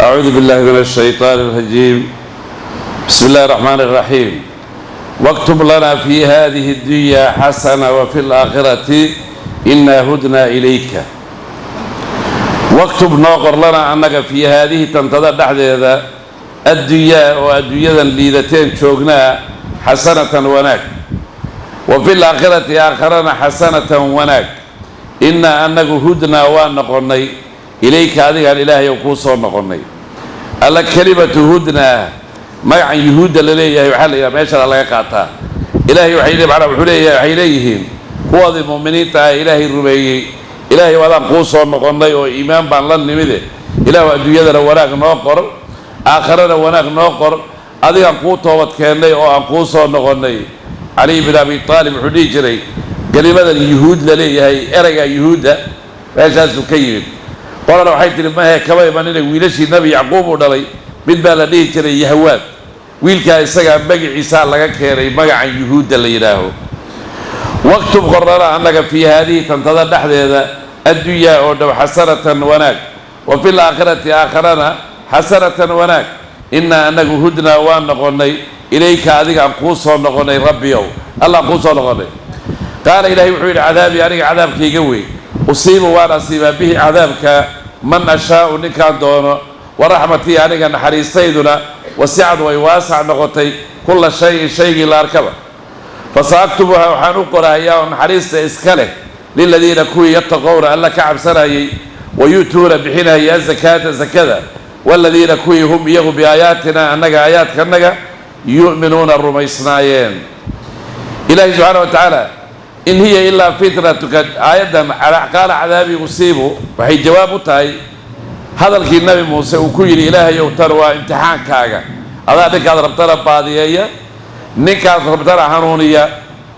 أعوذ بالله من الشيطان الرجيم. بسم الله الرحمن الرحيم. واكتب لنا في هذه الدنيا حسنة وفي الآخرة إنا هدنا إليك. واكتب noo qor لنا annaga في هذه tantada dhexdeeda الدنيا oo adduunyadan liidateen joognaa حسنة wanaag وفي الآخرة aakharana حسنة wanaag إنا annagu هدنا waa noqonnay إليك adigaan Ilaahay kuu soo noqonnay. Alla kelimatu هدنا magacan yuhuudda la leeyahay waxaa la yidhaha meeshana laga qaataa. Ilaahay waxay macnaa wuxuu leeyahay, waxay leeyihiin kuwoodii mu'miniinta ah Ilaahay rumeeyey: Ilaahay waadaan kuu soo noqonnay oo iimaan baan la nimide. Ilaahu adduunyadana wanaag noo qor, aakharana wanaag noo qor, adigaan kuu toobad keennay oo aan kuu soo noqonnay. Cali bin Abi Aalib wuxuu dhihi jiray kelimadan yuhuud la leeyahay, ereyga yuhuudda meeshaasuu ka yimid. Qolana waxay tihi mahe, kama imanina, wiilashii Nebi Yacquub uu dhalay mid baa la dhihi jiray Yahwaad, wiilkaa isagaa magaciisaa laga keenay magacan yuhuudda la yidhaaho. واكتب qor لنا annaga في هذه tantada dhexdeeda الدنيا oo dhow حسنة wanaag وفي الآخرة aakharana حسنة wanaag إنا annagu هدنا waan noqonnay إليك adigaan kuu soo noqonnay, Rabbiyow, allaan kuu soo noqonnay. قال Ilaahay wuxuu yidhi: عذابي aniga cadaabkayga wey أصيب waan asiibaa به cadaabka من أشاء ninkaan doono ورحمتي aniga naxariistayduna وسعت way waasac noqotay كل شيء shaygii la arkaba. فسأكتبها waxaan u qorahayaa oo naxariista iska leh للذين kuwii يتقون alla ka cabsanayay ويؤتون bixinaya الزكاة zakada والذين kuwii هم iyagu بآياتنا annaga aayaadkanaga يؤمنون rumaysnaayeen. Ilaahi subxaana wa tacaala إن هي إلا فتنتك aayaddan قال عذابي أصيب waxay jawaab u tahay hadalkii Nabi Muuse uu ku yidhi: Ilaahayow, tan waa imtixaankaaga, adaa ninkaad rabtana baadiyeeya, ninkaad rabtana hanuuniya.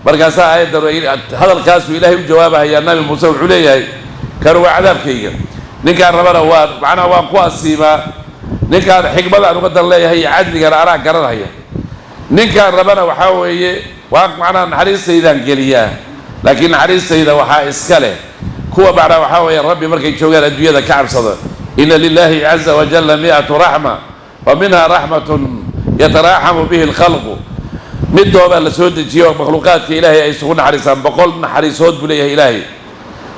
Markaasaa aayaddan hadalkaasuu Ilaahay u jawaabahayaa Nabi Muuse. Wuxuu leeyahay: kan waa cadaabkayga, ninkaan rabana waa macnaha waan ku asiibaa, ninkaan xikmada aan uga dan leeyahay iyo cadligana anaa garanaya, ninkaan rabana waxaa weeye waa macnaha naxariistaydaan geliyaa. Laakiin naxariistayda waxaa iska leh kuwa macnaha waxaa weeye Rabbi markay joogaan adduunyada ka cabsado. إن لله عز وجل 100 رحمة ومنها رحمة يتراحم به الخلق. Midoobaa la soo dejiyo oo makhluuqaadka Ilaahay ay isugu naxariisaan. 100 naxariisood buu leeyahay Ilaahay,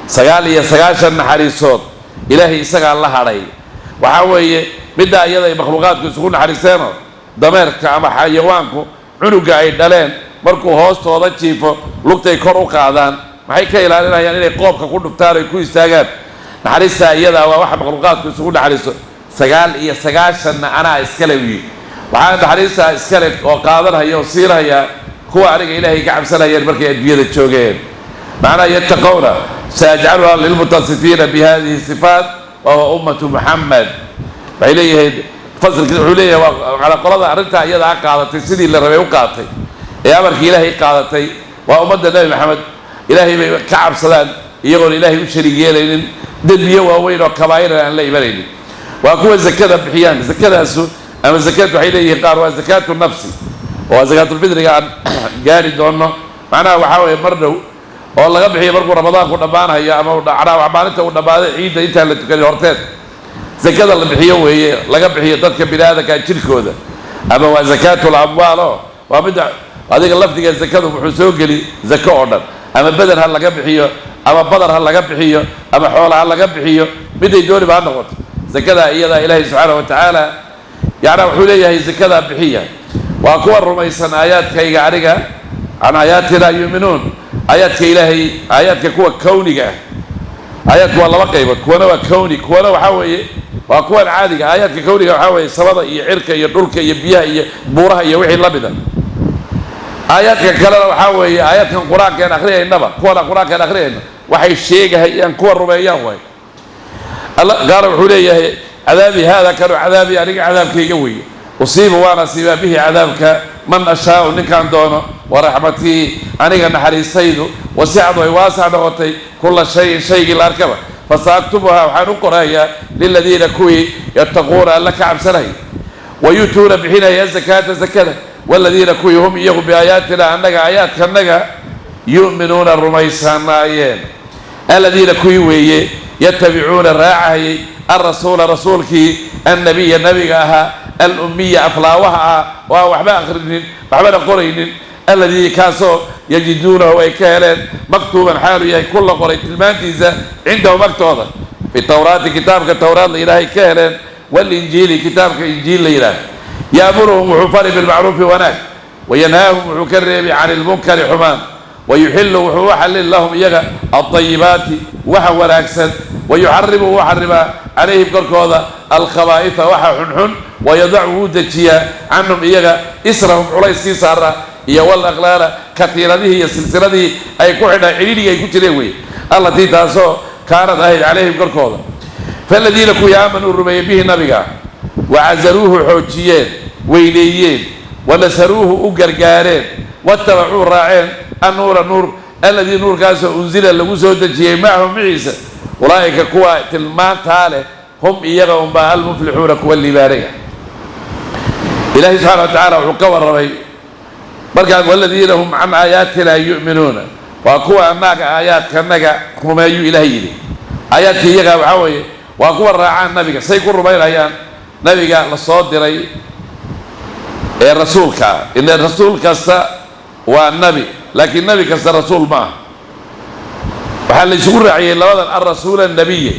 99 naxariisood Ilaahay isagaa la hadhay. Waxaa weeye middaa iyada ay makhluuqaadku isugu naxariisteenoo dameerka ama xayawaanku cunuga ay dhaleen markuu hoostooda jiifo lugtay kor u qaadaan. Maxay ka ilaalinayaan? Inay qoobka ku dhuftaan ay ku istaagaan. Naxariistaa iyadaa waa waxa makhluuqaadku isugu naxariisto. 99-na anaa iskale wiyi. Waxaa naxariistaa iskale oo qaadanhaya oo siinaya kuwa aniga Ilaahay ka cabsanayeen markay adduunyada joogeen, macnaha يتقون. سأجعلها للمتصفين بهذه الصفات وهو أمة محمد. Waxay leeyihiin fasalkii wuxuu leeyahay waa calaa qolada arrintaa iyadaa qaadatay sidii la rabay u qaadatay ee amarkii Ilaahay qaadatay waa ummadda Nebi Maxamed. Ilaahay bay ka cabsadaan iyagoon Ilaahay u shariig yeelaynin, dembiyo waaweyn oo kabaa'irana aan la imanaynin. Waa kuwa zakada bixiyaan. Zakadaasu ama zakaad waxay leeyihiin qaar waa زكاة النفس oo waa zakaatulfidriga aan gaari doono, macnaha waxaa weeye mar dhow oo laga bixiyo markuu Ramadaanku dhammaanayo ama macnaha maalinta uu dhammaaday ciidda intaan la tukanin horteed zakada la bixiyo weeye, laga bixiyo dadka bini aadanka jirkooda. Ama waa زكاة الأموال oo waa midda adiga lafdiga zakadu wuxuu soo geli zako oo dhan, ama beden ha laga bixiyo ama badar ha laga bixiyo ama xoola ha laga bixiyo, miday dooniba ha noqoto. Zakadaa iyadaa Ilaahay subxaana wa tacaala yacnaa wuxuu leeyahay zakadaa bixiya. Waa kuwa rumaysan aayaadkayga aniga, عن آياتنا يؤمنون, aayaadka Ilaahay, aayaadka kuwa kowniga ah. Aayaadku waa laba qaybood: kuwana waa kowni, kuwana waxaa weeye waa kuwan caadiga. Aayaadka kowniga waxaa weeye samada iyo cirka iyo dhulka iyo biyaha iyo buuraha iyo wixii la mida. Aayaadka kalena waxaa weeye aayaadkan qur-aankeen akhriyaynaba, kuwana qur-aankeen akhriyayna waxay sheegahayaan kuwa rumeeyaan waay. Alla qaala wuxuu leeyahay: عذابي هذا kanu عذابي aniga cadaabkayga weeye أصيب waan asiibaa به cadaabka من أشاء ninkaan doono ورحمتي aniga naxariistaydu وسعت way waasac noqotay كل شيء shaygii la arkaba. فسأكتبها waxaan u qorayaa للذين kuwii يتقون alla ka cabsanaya ويؤتون bixinaya الزكاة zakada والذين kuwii هم iyagu بآياتنا annaga aayaadkanaga يؤمنون rumaysanaayeen. الذين kuwii weeye يتبعون raacahayay Alrasuula, rasuulkii, annabiya, nabiga ahaa, alummiya, aflaawaha ah oo aan waxba akhrinin waxbana qoraynin, alladii, kaasoo, yajiduunahu, ay ka heleen, maktuuban xaalu yahay ku la qoray tilmaantiisa, cindahum, agtooda, fi tawraati, kitaabka towraad la yidhahay ka heleen, walinjiili, kitaabka injiil la yidhaah. Yaamuruhum, wuxuu fari, bilmacruufi, wanaag, wayanhaahum, wuxuu ka reebi, can ilmunkari, xumaan, wayuxilu, wuxuu u xallil, lahum, iyaga, alطayibaati, waxa wanaagsan, wayuxarimu, wuu xarimaa, calayhim, korkooda, alkhabaa'isa, waxa xunxun, wayadacu, wuu dejiyaa, canhum, iyaga, israhum, culayskii saara, iyo walaqlaala, katiiradihii iyo silsiladihii ay ku xidhaan, cidhiidhigii ay ku jireen weye, allatii, taasoo, kaanad, ahayd, calayhim, korkooda. Faladiina, kuwii, aamanuu, rumeeyey, bihi, nabiga, wacazaruuhu, xoojiyeen, weyneeyeen, wanasaruuhu, u gargaareen, watabacuu, raaceen, annuura, nuur, alladii, nuurkaasoo, unzila, lagu soo dejiyey, macahu, maciisa, ulaa'ika, kuwa tilmaantaa leh, hum, iyaga unbaa, almuflixuuna, kuwa liibaanaya. Ilaahay subxaana wa tacaala wuxuu ka warramay markaa waladiina hum can aayaatina yu'minuuna, waa kuwa annaga aayaadkanaga rumeeyuu Ilaahay yidhi. Aayaadka iyagaa waxaa weeye waa kuwa raacaan nabiga. Say ku rumaynayaan nabiga la soo diray ee rasuulka ah? Ila rasuul kasta waa nabi, laakiin nabi kasta rasuul ma aha. Waxaa la isugu raaciyey labadan, alrasuul annabiy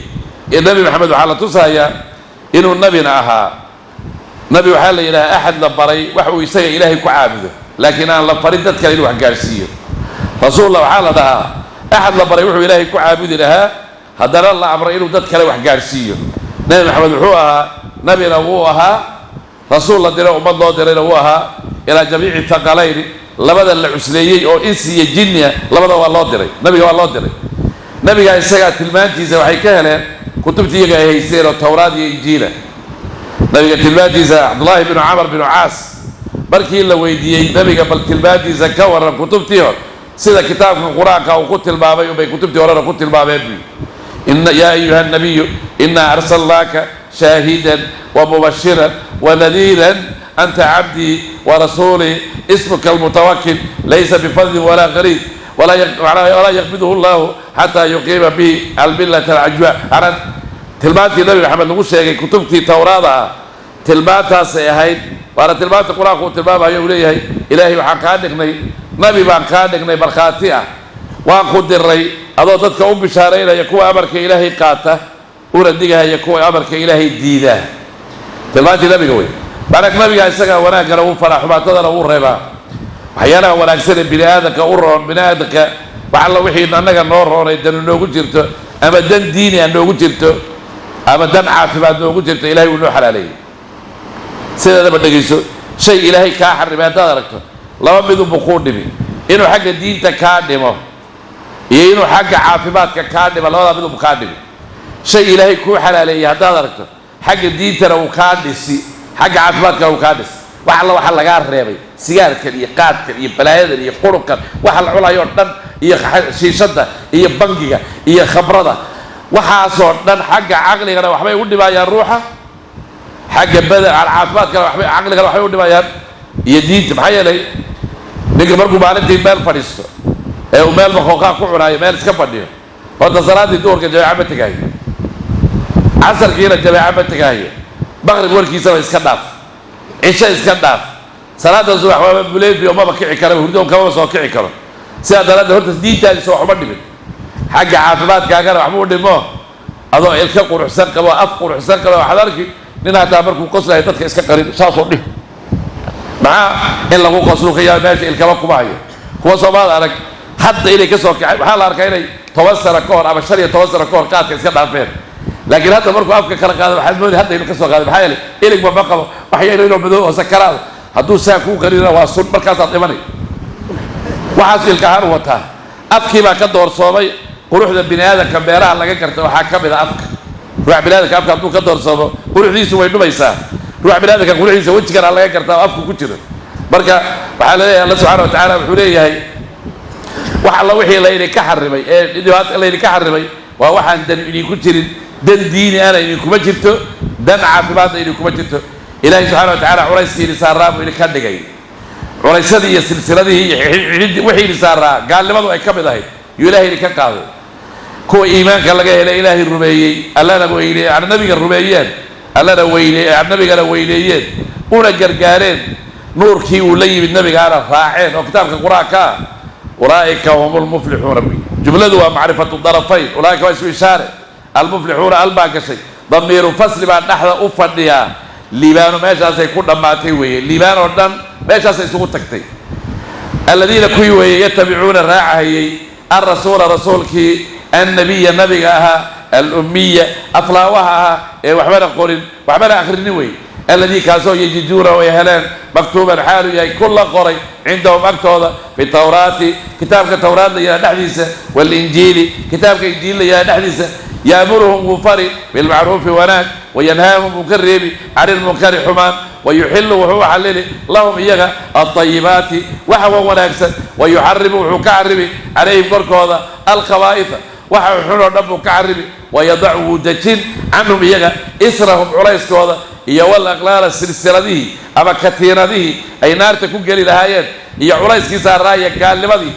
ee Nebi Maxamed. Waxaa la tusayaa inuu nabina ahaa. Nabi waxaa la yidhaha axad la baray wax uu isaga Ilaahay ku caabudo, laakiin aan la farin dad kale inuu wax gaadhsiiyo. Rasuulla waxaa la dhahaa axad la baray wuxuu Ilaahay ku caabudi lahaa, haddana la amray inuu dad kale wax gaadhsiiyo. Nebi Maxamed wuxuu ahaa nabina wuu ahaa, rasuul la diray, ummad loo dirayna wuu ahaa, ilaa jamiici thaqalayni, labada la cusleeyey oo insi iyo jinnia, labada waa loo diray. Nabiga waa loo diray. Nabiga isagaa tilmaantiisa waxay ka heleen kutubtii iyaga ay haysteen oo Towraad iyo Injiila. Nabiga tilmaantiisa, Cabdullaahi binu Camar binu Caas markii la weydiiyey nabiga bal tilmaantiisa ka warran, kutubtii hor sida kitaabka Qur-aanka uu ku tilmaamay unbay kutubtii horena ku tilmaameen buyi. In yaa ayuha nabiyu inaa arsalnaaka shaahidan wa mubashiran wa nadiiran, anta cabdii wa rasuulii, ismuka almutawakil, laysa bifadlin walaa qariib, walaa yaqbiduhu llahu xataa yuqiima bihi almillata alcajwa. Aran tilmaantii Nabi Maxamed lagu sheegay kutubtii Towraada ah tilmaantaasay ahayd, waana tilmaanta Qur-aanku uu tilmaamayo. Uu leeyahay Ilaahay: waxaan kaa dhignay nabi baan kaa dhignay, markhaati ah waan ku diray, adoo dadka u bishaaraynaya kuwa amarka Ilaahay qaata, una digahaya kuwa amarka Ilaahay diida. Tilmaantii nabiga wey. Marag nabiga isagaa wanaaggana wuu faraa, xumaatadana wuu reebaa. Waxyaalaha wanaagsan ee bini aadamka u roon, bini aadamka wax alla wixii annaga noo roonay, danu noogu jirto, ama dan diini a noogu jirto ama dan caafimaad noogu jirto, Ilahay wuu noo xalaaleeyey. Sideedaba dhegeyso, shay Ilaahay kaa xarimay haddaad aragto, laba midunbu kuu dhimi: inuu xagga diinta kaa dhimo iyo inuu xagga caafimaadka kaa dhimo. Labadaa midunbu kaa dhimi. Shay Ilaahay kuu xalaaleeyey haddaad aragto, xagga diintana wuu kaa dhisi, xagga caafimaadkana wuu kaa dhisi. Wax alla waxa lagaa reebay, sigaarkan iyo qaadkan iyo balaayadan iyo qurubkan, waxa la cunayoo dhan, iyo shiishadda iyo bangiga iyo khamrada, waxaasoo dhan xagga caqligana waxbay u dhimayaan ruuxa, xagga bada caafimaadkana waxbay, caqligana waxbay u dhimayaan iyo diinta. Maxaa yeelay, ninka markuu maalintii meel fadhiisto ee uu meel makooqaa ku cunaayo, meel iska fadhiyo, horta salaaddii duhurka jameeca ma tegaayo, casarkiina jameeca ma tegaayo, maqrib warkiisaba iska dhaaf, cisho iska dhaaf, salaada subax waaba buleefi oo maba kici kara, hurdo kamaba soo kici karo. Sidaa daraaddeed horta diintaadisa waxuma dhimin, xagga caafimaadkaagana waxba u dhimo. Adoo ilka quruxsan qabo, af quruxsan qabo, waxaad arki nin hataa markuu qoslayo dadka iska qarin, saasoo dhih, maxaa in lagu qoslu ka yaaba, meesha ilkaba kuma hayo. Kuwa soomaada arag hadda inay ka soo kacay, waxaa la arkaa inay 10 sano ka hor ama 15 sano ka hor qaadka iska dhaafeen, laakiin hadda markuu afka kala qaado waxaad moodi hadda inuu ka soo qaaday. Maxaa yeelay, iligba ma qabo, wax yar inuu madow oo sakaraad, hadduu saa kuu qarinana waa sun, markaasaad dhimanay. Waxaas ilka ahaan u wataa, afkii baa ka doorsoomay. Quruxda bini aadamka meelaha laga garta waxaa ka mid a afka. Ruuxa bini aadamka afka hadduu ka doorsoomo, quruxdiisu way dhumaysaa. Ruuxa bini aadamka quruxdiisa wejigana laga gartaa oo afku ku jiro. Marka waxaa laleeyahay, Alla subxana wa tacaala wuxuu leeyahay: wax alla wixii laydinka xarimay ee dhibaata laydinka xarimay waa waxaan dan idinku jirin, dan diini ana idinkuma jirto, dan caafimaadna idinkuma jirto. Ilaahay subxana wa tacaala culayskiini saaraa buu idinka dhigay, culaysadii iyo silsiladihii iyo wixii idin saaraa, gaalnimadu ay ka mid ahayd, yuu Ilahay idinka qaaday. Kuwa iimaanka laga helay, Ilaahay rumeeyey, Allana weyne, nabiga rumeeyeen, Allana weyne, nabigana weyneeyeen, una gargaareen, nuurkii uu la yimid nabigaana raaceen oo kitaabka Qur-aanka ah, ulaa'ika hum lmuflixuuna. Jumladu waa macrifatu darafayn. Ulaaika waa ismu ishaare, almuflixuuna al baa gashay, damiiru fasli baa dhexda u fadhiyaa. Liibaano meeshaasay ku dhammaatay weeye, liibaan oo dhan meeshaasay isugu tagtay. Aladiina kuwii weeye yatabicuuna raacahayey alrasuula rasuulkii, annabiya nabiga ahaa, alummiya aflaawaha ahaa ee waxbana qorin waxbana akhrinin wey, alladii kaasoo yajiduuna ay heleen maktuuban xaalu yahay ku la qoray cindahum agtooda fi tawraati, kitaabka tawraat la yidhaha dhexdiisa, walinjiili, kitaabka injiil la yidhaha dhexdiisa. Yaamuruhum wuu fari bilmacruufi wanaag, wayanhaahum wuu ka reebi cani lmunkari xumaan, wayuxilu wuxuu u xalili lahum iyaga alطayibaati waxa wa wanaagsan, wayuxarimu wuxuu ka xarimi calayhim korkooda alkhabaa'itha waxa xun oo dhan buu ka xarimi, wayadacu wuu dejin canhum iyaga israhum culayskooda iyo walaqlaala silsiladihii ama katiinadihii ay naarta ku geli lahaayeen iyo culayskii saaraaya gaalnimadii,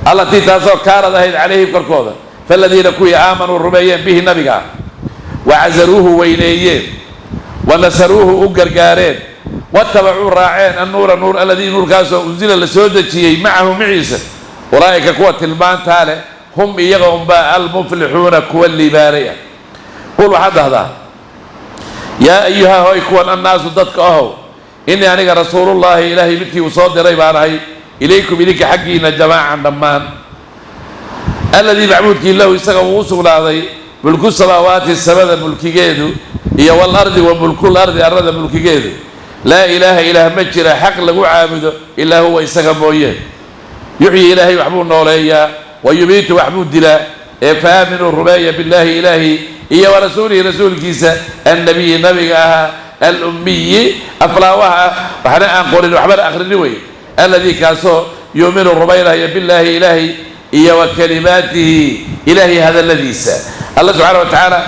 allatii taasoo kaanad ahayd calayhim korkooda. Faaladiina kuwii aamanuu rumeeyeen bihi nabiga, wacasaruuhu weyneeyeen, wanasaruuhu u gargaareen, watabacuu raaceen annuura nuur alladii nuurkaasoo unsila la soo dejiyey macahu maciisa, ulaa'ika kuwa tilmaantaa leh hum iyaga unbaa almuflixuuna kuwa liibaanay ah. Qul waxaad dhahdaa: yaa ayuha hoy kuwan annaasu dadka ahow, innii aniga rasuulullaahi Ilaahay midkii uu soo diray baan ahay, ilaykum idinka xaggiina, jamaacan dhammaan. Alladii macbuudkii lahu isaga uu u sugnaaday mulku samaawaati samada mulkigeedu iyo walardi wa mulkul ardi arlada mulkigeedu. Laa ilaaha ilaah ma jira xaq lagu caabudo ilaa huwa isaga mooye. Yuxyi Ilaahay waxbuu nooleeyaa, wa yumiitu waxbuu dilaa. Ee fa aaminuu rumeeya billaahi Ilaahi iyo wa rasuulihi rasuulkiisa, annabiyi nabiga ahaa, alummiyi aflaawaha ah, waxna aan qorin waxbana akhrinin wey, alladii kaasoo yuuminu rumaynaya billaahi Ilaahi iyo wa kalimaatihi Ilaahay hadalladiisa, Alla subxaana wa tacaala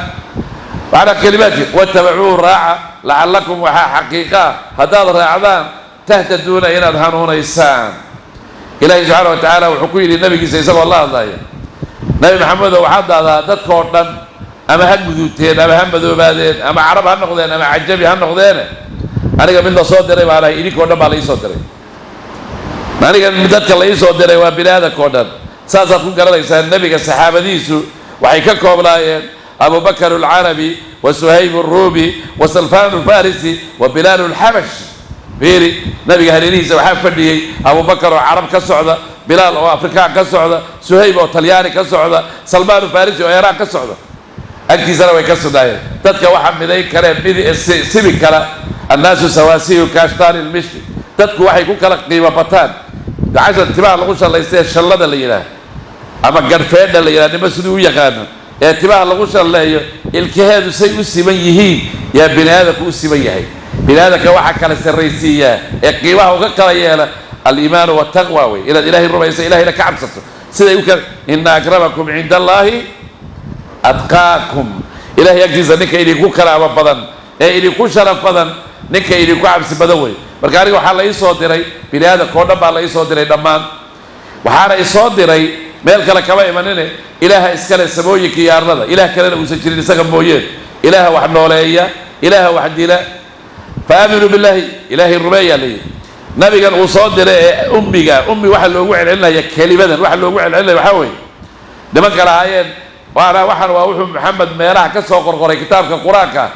macnaa kalimaatihi. Watabacuuhu raaca, lacalakum waxaa xaqiiqaa haddaad raacdaan tahtaduuna inaad hanuunaysaan. Ilaahay subxaana wa tacaala wuxuu ku yidhi nabigiisa isagoo la hadlaya: Nabi Maxamedo, waxaad dahdaa dadkoo dhan, ama ha guduuteen ama ha madoobaadeen ama carab ha noqdeen ama cajabi ha noqdeene, aniga mid la soo diray baan ahay, idinkoo dhan baa la iisoo diray. Aniga dadka la iisoo diray waa bini aadamkao dhan. Saasaad ku garanaysaa nebiga saxaabadiisu waxay ka koobnaayeen Abubakar alcarabi wa Suhayb aruumi wa Salfaan alfarisi wa Bilaal alxabash. Fiiri, nabiga hareerihiisa waxaa fadhiyey Abubakar oo carab ka socda, Bilaal oo Afrikaan ka socda, Suhayb oo Talyaani ka socda, Salmaan alfarisi oo Eeraan ka socda. Agtiisana way ka sugnaayeen. Dadka waxaa midayn karee mid sibi kala, annaasu sawaasiyu kaashtaani lmishti. Dadku waxay ku kala qiimo bataan gacasha timaha lagu shallaystee shallada la yidhaah ama garhfeedha la yidhaha, nima siduu u yaqaano ee timaha lagu shalleeyo, ilkaheedu say u siman yihiin yaa bini aadamku u siman yahay. Bini aadamka waxaa kala sarraysiiyaa ee qiimaha uga kala yeela aliimaanu waltaqwa wey, inaad Ilaahay rumayso, Ilahayna ka cabsato. Siday u kala ina akramakum cinda Allaahi atqaakum. Ilahay agtiisa ninka idinku karaamo badan ee idinku sharaf badan ninka idinku cabsi badan wey. Marka aniga waxaa la ii soo diray bini aadamka oo dhan baa la ii soo diray dhammaan, waxaana isoo diray meel kale kama imanine Ilaaha iskale samooyinka iyo arlada, Ilaah kalena uusan jirin isaga mooyeen, Ilaaha wax nooleeya, Ilaaha wax dila. Fa aaminuu billaahi, Ilaahay rumeeyaa layidhi, nabigan uu soo diray ee ummiga. Ummi waxaa loogu celcelinaya, kelimadan waxa loogu celcelinaya waxaa weeye nimanka lahaayeen waana waxaan waa wuxuu Maxamed meelaha ka soo qorqoray kitaabka Qur-aanka.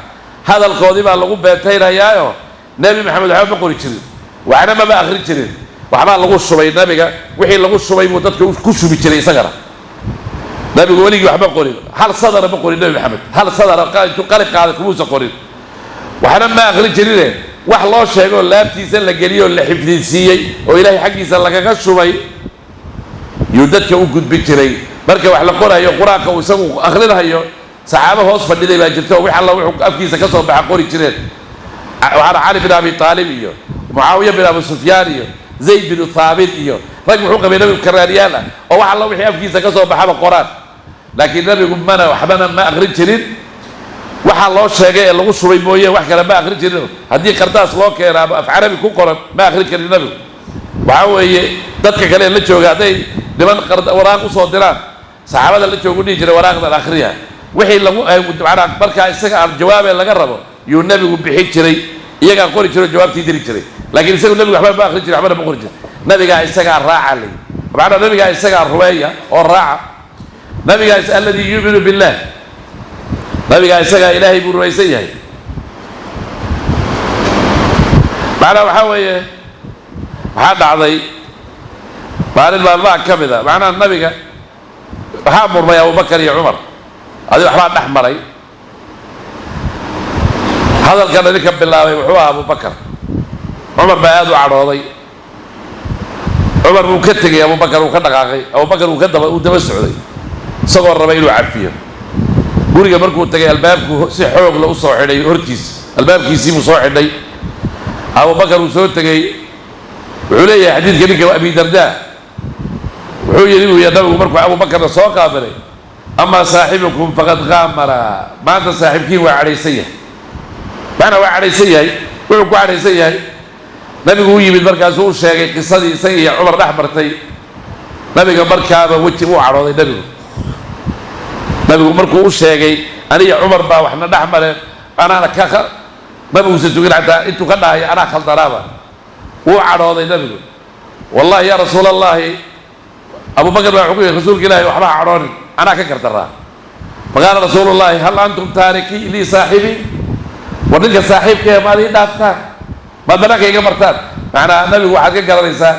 Hadalkoodii baa lagu beentaynayaayo Nebi Maxamed waxba ma qori jirin, waxna maba akrin jirin, waxbaa lagu shubay nabiga, wixii lagu shubay buu dadka ku shubi jiray isagana. Nabigu weligii waxba qorin, hal sadara ma qorin Nebi Maxamed, hal sadara intuu qalin qaaday kumuusa qorin, waxna ma akrin jirine wax loo sheegoo laabtiisa la geliyoo la xifdinsiiyey oo Ilaahay xaggiisa lagaga shubay yuu dadka u gudbin jiray. Marka wax la qorayo Qur-aanka uu isagu akhrinahayo, saxaabo hoos fadhiday baa jirta oo wix alla wuxuu afkiisa ka soo baxa qori jireen. Waxaana Cali bin Abi Aalib iyo Mucaawiya bin Abu Sufyaan iyo Zayd bin Thaabit iyo rag muxuu qabay nabigu karaaniyaal ah oo wax alla wixii afkiisa ka soo baxaba qoraan. Laakiin nabigu mana waxbana ma akrin jirin, waxaa loo sheegay ee lagu shubay mooye wax kale ma akrin jirin. Haddii qardaas loo keena ama af carabi ku qoran ma akrin karin nabigu. Waxaa weeye dadka kale la jooga hadday niman waraaq usoo diraan Saxaabada la joogu dhihi jiray waraaqdan akhriya, wixii lagu macnaa markaa isaga aan jawaabee laga rabo yuu nabigu bixin jiray, iyagaa qori jiray oo jawaabtii diri jiray. Laakiin isagu nabigu waxba ma akhrin jiray, waxbana ma qori jiray. Nabigaa isagaa raaca lay, macnaa nabigaa isagaa rumeeya oo raaca. Nabigaa alladii yuuminu billah, nabigaa isagaa Ilaahay buu rumaysan yahay. Macnaa waxaa weeye, waxaa dhacday maalin maalmaha ka mid a, macnaha nabiga waxaa murmay Abubakar iyo Cumar, adi waxbaa dhex maray. Hadalkana ninka bilaabay wuxuu ahaa Abubakar. Cumar baa aada u cadhooday. Cumar buu ka tegey, Abubakar uu ka dhaqaaqay, Abubakar uu ka daba uu daba socday isagoo raba inuu cafiyo. Guriga markuu tagay, albaabku si xoogla u soo xidhay hortiisa, albaabkiisii buu soo xidhay. Abubakar uu soo tegey, wuxuu leeyahay xadiidka ninka Abi Dardaa, wuxuu yidhi buu yidhi nabigu markuu Abubakarna soo qaabilay: "Amaa saaxibukum faqad qaamara." Maanta saaxiibkiin waa cadhaysan yahay, macnaa waa cadhaysan yahay. Wuxuu ku cadhaysan yahay, nabigu u yimid, markaasuu u sheegay qisadii isaga iyo Cumar dhex martay. Nabiga markaaba weji uu cadhooday. Nabigu markuu u sheegay, "Aniga Cumar baa waxna dhex mareen, anaana ka," nabiguusa sugin xataa intuu ka dhahayo "anaa khaldanaaba", wuu cadhooday nabigu. "Wallahi yaa Rasuul Allahi," Abubakar baa wuxuu ku yihi, "Rasuulka Ilahi, waxba ha cadhoonin, anaa ka gardaraa." Faqaala Rasuulu Llahi: "Hal antum taarikii lii saaxibii?" War ninka saaxiibkee maad ii dhaaftaan, maad banaanka iga martaan? Macnaa nabigu waxaad ka garanaysaa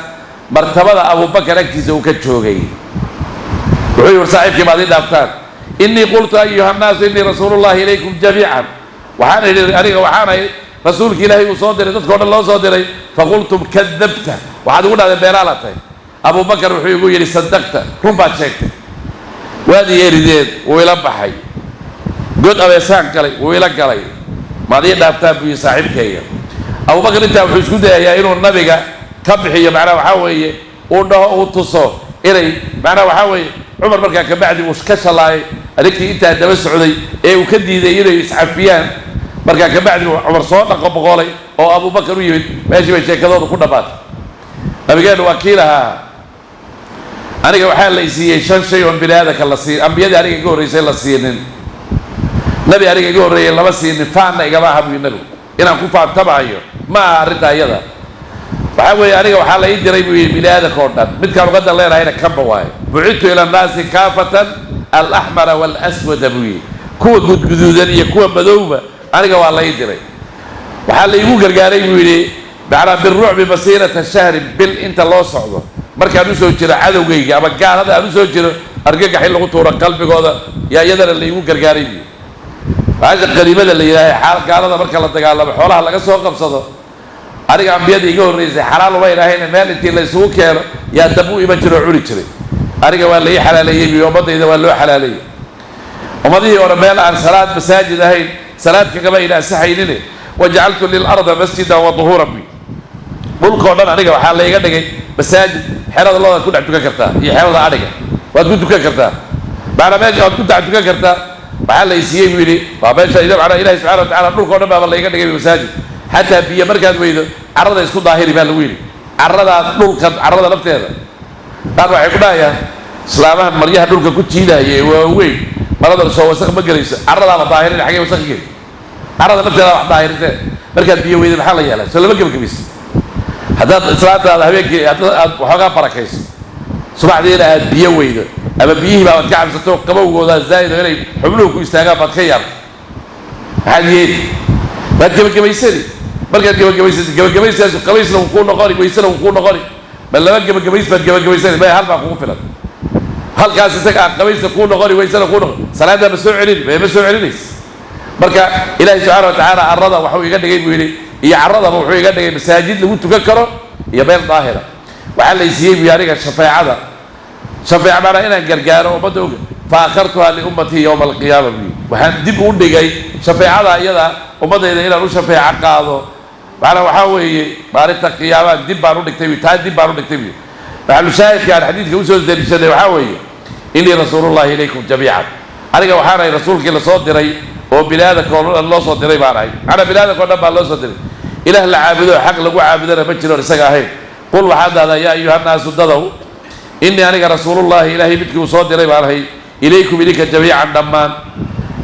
martabada Abubakar agtiisa uu ka joogay. Wuxuu yihi: "War saaxiibkii maad ii dhaaftaan? Innii qultu: ayuha nnaasu, innii rasuulu llahi ilaykum jamiican. Waxaan idhi aniga waxaanahay rasuulki Ilaahay uu soo diray, dadka o dhan loo soo diray. Faqultum: kadabta. Waxaad igu dhahdeen beenaala tahay. Abubakar wuxuu igu yidhi: sadaqta, run baad sheegtay. Waad yeerideen, wuu ila baxay, god abeesaan galay, wuu ila galay. Maad ii dhaaftaan?" buu yihi saaxiibkayga. Abubakar intaa wuxuu isku dayayaa inuu nabiga ka bixiyo, macnaha waxaa weeye uu dhaho, uu tuso inay macnaha waxaa weeye Cumar markaa kabacdi uu ka shalaayay arrintii intaa daba socday ee uu ka diiday inay iscafiyaan. Markaa kabacdi uu Cumar soo dhaqo boqolay oo Abubakar u yimid, meeshii bay sheekadooda ku dhammaatay. Nabigeennu waa kii lahaa: "Aniga waxaa la isiiyey shan shay oon bini aadamka la siin, ambiyadii aniga iga horreysay la siinin, nabi aniga iga horreeyey lama siinin. Faanna igama aha," buu nabigu, "inaan ku faantamaayo ma aha arrintaa iyada. Waxaa weeye aniga waxaa la ii diray," buu yidhi, "bini aadamka oo dhan. Midkaan uga dan leenahayna kanba waayo: bucidtu ila annaasi kaafatan, alaxmara waalaswada," buu yidhi, "kuwa gudguduudan iyo kuwa madowba aniga waa la ii diray. Waxaa la iigu gargaaray," buu yidhi, "macnaa birucbi masiirata shahrin, bil inta loo socdo markaan usoo jiro cadowgayga ama gaalada aan usoo jiro, argagax in lagu tuuro qalbigooda yaa iyadana la iigu gargaaray," buu yidhi. Baasha qaniimada la yidhaahay, xaal gaalada marka la dagaalamo xoolaha laga soo qabsado, aniga ambiyada iga horreysay xalaal uma idhahayna, meel intii la isugu keeno yaa dab u iman jiro oo cuni jiray. Aniga waa la ii xalaaleeyey buy, ummaddayda waa loo xalaaleeyey. Ummadihii hore meel aan salaad masaajid ahayn salaad kagama ayna ansaxaynine, wajacaltu lilarda masjidan wa duhuuran," buy. "Dhulkao dhan aniga waxaa layga dhigay masaajid. Xerada loodaad ku dhex tukan kartaa iyo xerada adhiga waad ku tukan kartaa, macnaa meesha waad ku dhex tukan kartaa. Waxaa la isiiyey," buu yidhi, "waa meesha ida macnaa Ilahi subxana wa tacala dhulkao dhan baaba layga dhigay masaajid. Xataa biyo markaad weydo, carrada isku daahiri baa lagu yidhi, carradaa dhulka, carrada lafteeda." Qaar waxay ku dhahayaan islaamahan maryaha dhulka ku jiidahaya ee waaweyn, marada soo wasaq ma gelayso? Carradaaba daahirin, xagee wasaq geli? Carrada lafteeda wax daahirisee. Markaad biyo weydo maxaa la yeelaa? Soo lama gebagabayso? Haddaad islaantaada habeenkii aad waxoogaa barakayso, subaxdiina aad biyo weydo ama biyihii baabaad ka cabsato, qabowgoodaa zaa'id oo inay xubnuhu ku istaagaan baad ka yaabto, maxaad yeeli? Waad gebagabaysani. Markaad gebagabaysatid, gebagabayskaasu qabaysna wuu kuu noqoni, waysena wuu kuu noqoni. Ma laba gebagabays baad gebagabaysani? Maya, hal baa kugu filan. Halkaas isaga ah qabaysna kuu noqoni, waysena kuu noqoni. Salaaddaa ma soo celini? Ma soo celinaysa. Marka Ilaahi subxaana wa tacaala arrada waxuu iga dhigay," buu yidhi, "iyo carradaba wuxuu iga dhigay masaajid lagu tukan karo iyo meel daahira. Waxaa la siiyey," buu yidhi, "aniga shafeecada, shafeeca maanaa inaan gargaaro ummadda og. Fa akhartuha liummatii yowma alqiyaama," buu yidhi. "Waxaan dib u dhigay shafeecada iyada ummaddayda inaan u shafeeco qaado, macnaa waxaa weeye maalinta qiyaamaha dib baan u dhigtay," buu, "taa dib baan u dhigtay," buu yidhi. Maxalushaahidka aan xadiidka usoo daliishanay waxaa weeye: "Innii rasuulullahi ilaykum jamiican." Aniga waxaan ahay rasuulkii lasoo diray oo bini aadamka oo dhan loo soo diray baan ahay. Macnaa bini aadamka o dhan baa loo soo diray. Ilaah la caabudo, xaq lagu caabudana ma jiroon isaga ahayn. Qul, waxaad dhahdaa: yaa ayuha nnaasu, dadow, innii aniga rasuulullahi, Ilaahay midkii uu soo diray baan ahay. Ilaykum idinka jamiican dhammaan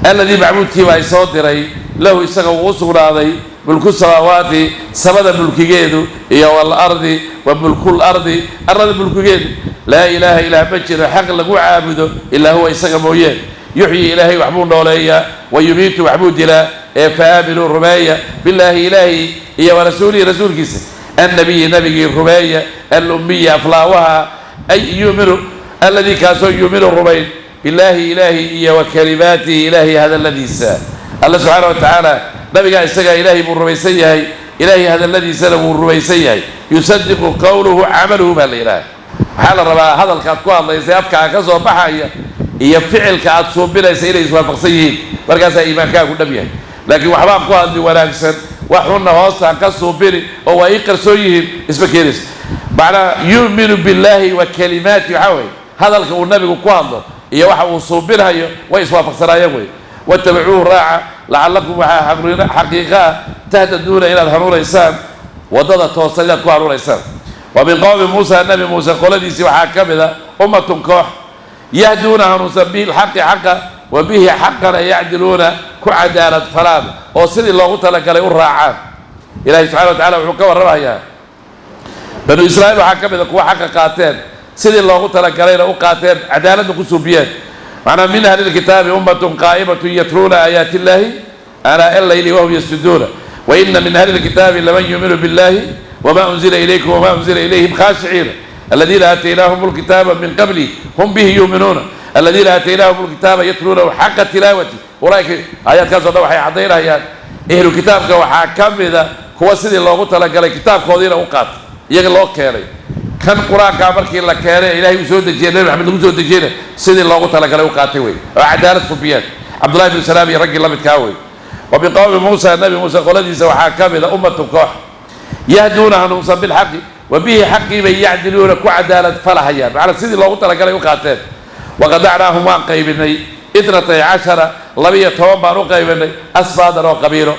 alladii macbuudkii baa isoo diray, lahu isaga uu u sugnaaday mulku samaawaati, samada mulkigeedu, iyo walardi wa mulkul ardi, arlada mulkigeedu. Laa ilaaha, ilaah ma jiro xaq lagu caabudo, ilaa huwa, isaga mooyee. Yuxyi, ilaahay waxbuu nooleeyaa, wa yumiitu, waxbuu dilaa. Ee fa aaminuu, rumeeya, billaahi, ilaahi, iyo wa rasuulihi, rasuulkiisa, annabiyi, nabigii rumeeya, alummiyi, aflaawaha, ay yuuminu, alladii kaasoo yuuminu, rumayn, billaahi, ilaahi, iyo wa kalimaatihi, ilaahay hadalladiisa. Alla subxaana wa tacaala nabigaa isagaa ilaahay buu rumaysan yahay, ilaahay hadalladiisana wuu rumaysan yahay. Yusadiqu qowluhu camaluhu baa la yidhaha. Waxaa la rabaa hadalkaad ku hadlaysa, afkaa ka soo baxaya, iyo ficilka aad suubinaysa inay iswaafaqsan yihiin, markaasaa iimaankaagu dhab yahay. Laakiin waxbaan ku hadli wanaagsan, wax xunna hoostaan ka suubini oo waa ii qarsoon yihiin, isma keenaysa. Macnaa yu'minu billaahi wa kalimaati waxaa weye hadalka uu nabigu ku hadlo iyo waxa uu suubinhayo way iswaafaqsanaayeen wey. Watabacuuhu, raaca, lacalakum, waxaa xaqiiqa ah, tahtaduuna, inaad hanuunaysaan, waddada toosan inaad ku hanuunaysaan. Wa min qowmi Muusa, nabi Muuse qoladiisii, waxaa ka mid a ummatun, koox, yahduuna, hanuunsan, bihi lxaqi, xaqa, wa bihi, xaqana, yacdiluuna, ku cadaalad falaan oo sidii loogu talagalay u raacaan. Ilahay subxana wa tacala wuxuu ka warramayaa banu Israa'iil waxaa ka mid a kuwa xaqa qaateen, sidii loogu talagalayna u qaateen, cadaaladna ku suubiyeen. Macnaa min ahli lkitaabi ummatun qaa'imatun yatluuna aayaati illahi aanaa allayli wahum yasjuduuna, waina min ahli lkitaabi laman yuuminu billahi wma unzila ilaykum wma unzila ilayhim khaashiciina aladiina aataynaahum lkitaaba min qabli hum bihi yuuminuuna aladiina aataynaahum lkitaaba yatluunahu xaqa tilaawati ulaaika. Aayaadkaasoo dhan waxay caddaynayaan ehlu kitaabka waxaa ka mida kuwa sidii loogu talagalay kitaabkoodiina u qaata, iyaga loo keenay kan qur-aankaa markii la keenay, ilaahay uu soo dejiyay, Nabi Maxamed lagu soo dejiyeyna, sidii loogu talagalay u qaatay wey oo cadaalad subiyeen, Cabdullahi bnu Salaam iyo raggii la midkaa wey. Wa min qowmi Muusa, nabi Muuse qoladiisa, waxaa ka mida ummatun, koox, yahduuna, hanuunsan, bilxaqi, wa bihi, xaqii bay, yacdiluuna, ku cadaalad falahayaan, macnaa sidii loogu talagalay u qaateen. Waqadacnaahum, waan qaybinay, 12, 12 baan u qaybinay, asbaadan, oo qabiilo,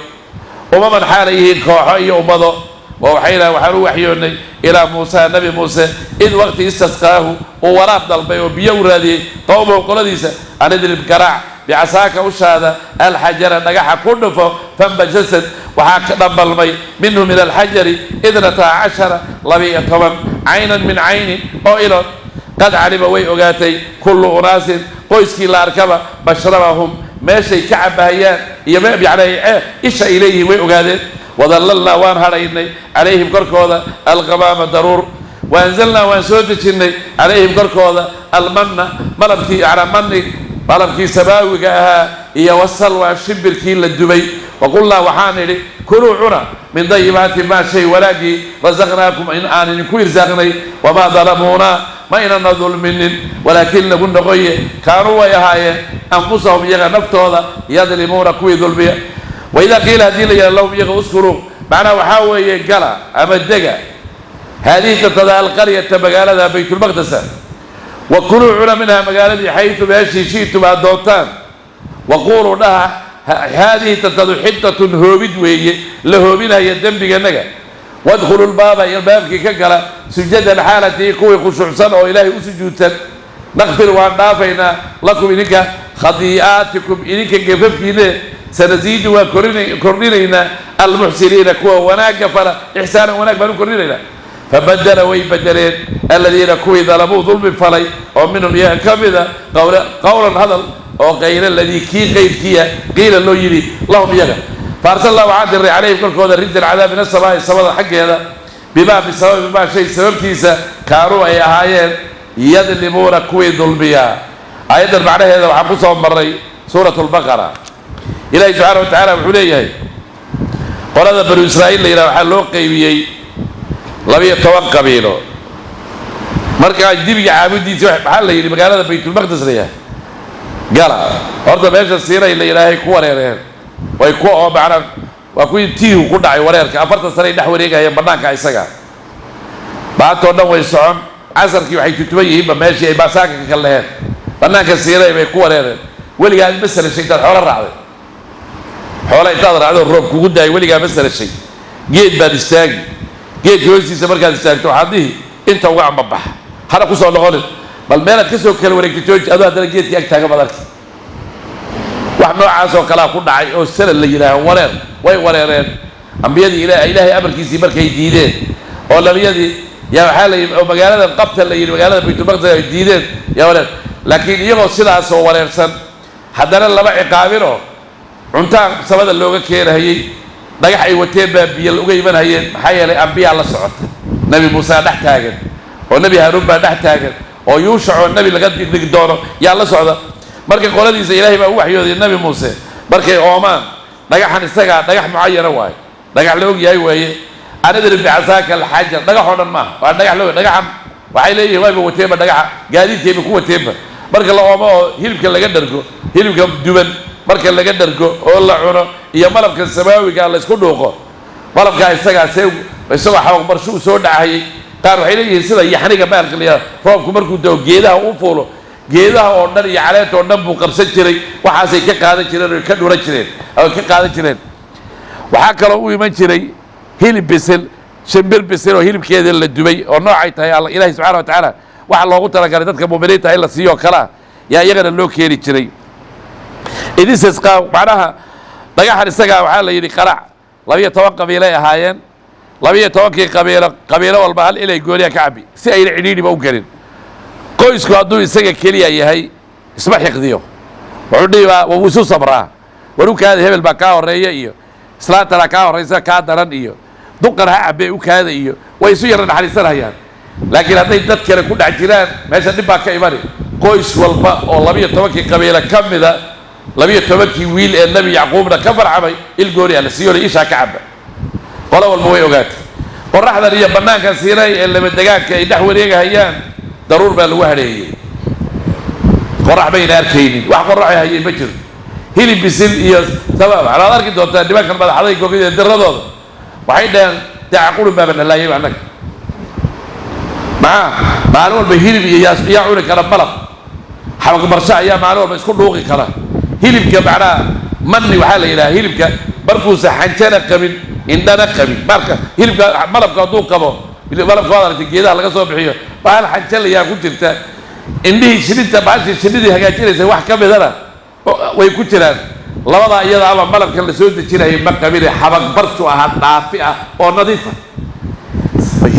umaman, xaalay yihiin kooxo iyo ummado. Wa waxayna, waxaan u waxyoonnay, ilaa Muusa, nabi Muuse, id waqti istasqaahu, uu waraab dalbay oo biyo u raadiyey, qowmahu, qoladiisa, an idrib, garaac, bicasaaka, ushaada, alxajara, dhagaxa ku dhufo. Fanbajasad, waxaa ka dhambalmay, minhu, min alxajari, 12, 12, caynan, min caynin, oo ilood. Qad calima, way ogaatay, kullu unaasin, qoyskii la arkaba, mashrabahum, meeshay ka cabahayaan iyo yani isha ay leeyihiin way ogaadeen. Wadallalnaa, waan hadhaynay, calayhim, korkooda, alqamaama, daruur. Waanzalnaa, waan soo dejinnay, calayhim, korkooda, almanna, malabkii, yanaa mani, malabkii samaawiga ahaa, iyo wasalwaa, shimbirkii la dubay. Waqulnaa, waxaan idhi, kuluu, cuna, min dayibaati maa, shay wanaaggii, rasaqnaakum, in aan idinku irsaaqnay. Wamaa dalamuunaa, ma inana dulminin, walaakin, lagu noqoye, kaanuu, way ahaayeen, anfusahum, iyaga naftooda, yadlimuuna, kuwii dulmiya. Waidaa qiila, haddii la yidhaha, lahum, iyaga, uskunuu, macnaha waxaa weeye gala ama dega, haadihi tantada, alqaryata, magaalada Baytulmaqdesa, wa kuluu, cuna, minha, magaaladii, xaytu, meeshii, shi'tum, aad doontaan, waquuluu, dhaha, haadihi tantadu xitatun, hoobid weeye la hoobinaya dembiganaga. Wadkhulu lbaaba, albaabkii ka gala, sujadan, xaalatii kuwii khushuucsan oo ilaahay u sujuudsan. Naqfir, waan dhaafaynaa, lakum, idinka, khadii'aatikum, idinka gefafkiine. Sanasiidu, waan kordhinaynaa, almuxsiniina, kuwa wanaagga fala, ixsaanan, wanaag baan u kordhinaynaa. Fabadela, way bedeleen, aladiina, kuwii, dalamuu, dulmi falay, oo minhum, iyaga ka mida, qowlan, hadal oo kayra aladii, kii qayrkiya, qiila, loo yidhi, lahum, iyaga. Faarsalnaa, waxaan diray, calayhim, korkooda, rijzan, cadaab, min asamaa'i, samada xaggeeda, bimaa, bisababi maa, shay sababtiisa, kaanuu, ay ahaayeen, yadlimuuna, kuwii dulmiyaa. Aayaddan macnaheeda waxaan ku soo marray suurat lbaqara. Ilaahi subxaana wa tacaala wuxuu leeyahay qolada banu Israa'iil la yidhaha waxaa loo qaybiyey 12 qabiilo. Markaa dibiga caabudiisa maxaa la yidhi? Magaalada Baytulmaqdis la yahay gala. Horta meesha Siinay la yidhaahay ku wareereen, way ku oo macnaa waa kuwii tiihu ku dhacay wareerka. 40 sanay dhex wareegayeen bannaanka isaga, maantoo dhan way socon, casarkii waxay tutuban yihiinba meeshii ay baasaanka ka kal laheen. Bannaanka Siinay bay ku wareereen. Weligaa ma salashay intaad xoolo raacday? Xoola intaad raacdo roob kugu daayay, weligaa ma salashay? Geed baad istaagi, geedka hoostiisa markaad istaagto waxaad dhihi inta uga ambabax, hana ku soo noqonin. Bal meelaad ka soo kala wareegtay jooji, adoo haddana geedkii ag taagan baad arki. Wax noocaas oo kalea ku dhacay oo sanad la yidhaaho wareer. Way wareereen ambiyadii Ilaahay amarkiisii markay diideen oo nabiyadii yaa waxaa la yidhi oo magaalada qabta la yidhi, magaalada Baytulmaqdis ay diideen, yaa wareer. Laakiin iyagoo sidaasoo wareersan haddana lama ciqaabinoo cuntaan samada looga keenahayey, dhagax ay wateen baa biyo uga imanhayeen. Maxaa yeelay ambiyaa la socota, Nebi Muuse dhex taagan oo Nebi Haaruun baa dhex taagan oo Yuushac oo nebi laga dhigi doono yaa la socda. Marka qoladiisa Ilaahay baa u waxyooday Nebi Muuse, markay oomaan dhagaxan isagaa dhagax mucayana waaye, dhagax la og yahay weeye. An idrib bicasaaka alxajar, dhagax oo dhan maaha, waa dhagax la og. Dhagaxan waxay leeyihiin wayba wateenba, dhagaxa gaadiidkayba ku wateenba. Marka la oomo oo hilibka laga dhargo, hilibka duban marka laga dhargo oo la cuno iyo malabka samaawiga la isku dhuuqo, malabkaa isagaa see isagoo xabaqbarsho u soo dhacayay. Qaar waxay leeyihiin sida yaxniga baalka la yidhahdo, roobku markuu dao geedaha u fuulo, geedaha oo dhan iyo caleenta oo dhan buu qabsan jiray. Waxaasay ka qaadan jireen oo ka dhuran jireen oo ka qaadan jireen. Waxaa kaloo u iman jiray hilib bisil, shimbir bisil oo hilibkeeda la dubay oo noocay tahay Alla Ilaahay subxaana wa tacaala waxa loogu talagalay dadka mu'miniinta in la siiyo kalaa yaa iyagana loo keeni jiray. Idisasqaa macnaha dhagaxan isagaa waxaa la yidhi qarac. 12 qabiilay ahaayeen, 12-kii qabiilo, qabiilo walba hal ilay gooniya ka cabi si ayna cidhiidhiba u gelin. Qoysku hadduu isaga keliya yahay isma xiqdiyo, wuxuu dhihibaa wuu isu sabraa, warukaada hebel baa kaa horreeya iyo islaantanaa kaa horraysa kaa daran iyo duqan ha cabe u kaada iyo way isu yara naxariisanayaan. Laakiin hadday dad kale ku dhex jiraan meesha dhib baa ka imani. Qoys walba oo 12-kii qabiilo ka mida, 12-kii wiil ee Nebi Yacquubna ka farcamay, il gooni ah la siiyo ishaa ka caba. Qolo walba way ogaatay. Qoraxdan iyo bannaankan Siinay ee lamadegaanka ay dhex wareegahayaan daruur baa lagu hadheeyey, qorax bayna arkaynin, wax qoraxay hayeen ma jirto. Hilib bisil iyo sabab waxaad arki doontaa nimankan madaxday gogida diradooda waxay dhaheen daaca qurun baaba dhalaayay annaga, maxaa maalin walba hilib iyo yaa cuni kara, malab xabaqbarsho ayaa maalin walba isku dhuuqi kara. Hilibka macnaha manni waxaa la yidhaha hilibka markuusa xanjana qabin indhana qabin. Marka hilibka malabka hadduu qabo, malabka waad aragtay geedaha laga soo bixiyo, bahal xanja layaa ku jirta, indhihii shininta bahashii shinidii hagaajinaysa wax ka midana way ku jiraan. Labadaa iyada ama malabka la soo dejinayay ma qabine, xabaqbarshu ahaa dhaafi ah oo nadiifa.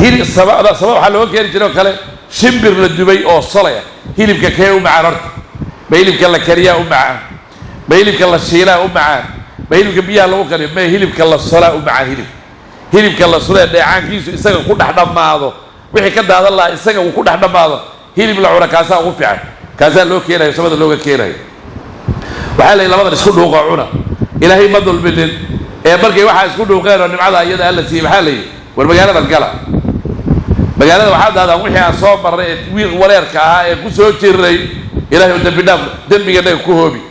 Hilib sama sama waxaa looga keeni jiray oo kale shimbir la dubay oo solaya. Hilibka kee u macaan horta? Ma hilibka la kariyaa u macaan? Ma hilibka la shiilaa u macaan? Ma hilibka biyaha lagu kariyo? Ma hilibka la solaa u macaan? Hilibka la sulee dheecaankiisu isaga ku dhex dhammaado, wixii ka daadan lahaa isaga uu ku dhex dhammaado, hilib la cuna kaasaa ugu fiican. Kaasaa loo keenayo, samada looga keenayo. Waxaa la yidhi labadan isku dhuuqa cuna. Ilaahay ma dulminin ee markay waxaa isku dhuuqeen oo nimcada iyada alla siiyey, maxaa la yidhi? War magaaladan gala, magaalada waxaa daadaan wixii aan soo marnay ee wiil wareerka ahaa ee ku soo jirnay, Ilahay oo dembi dhaaf dembiganaga ku hoobi.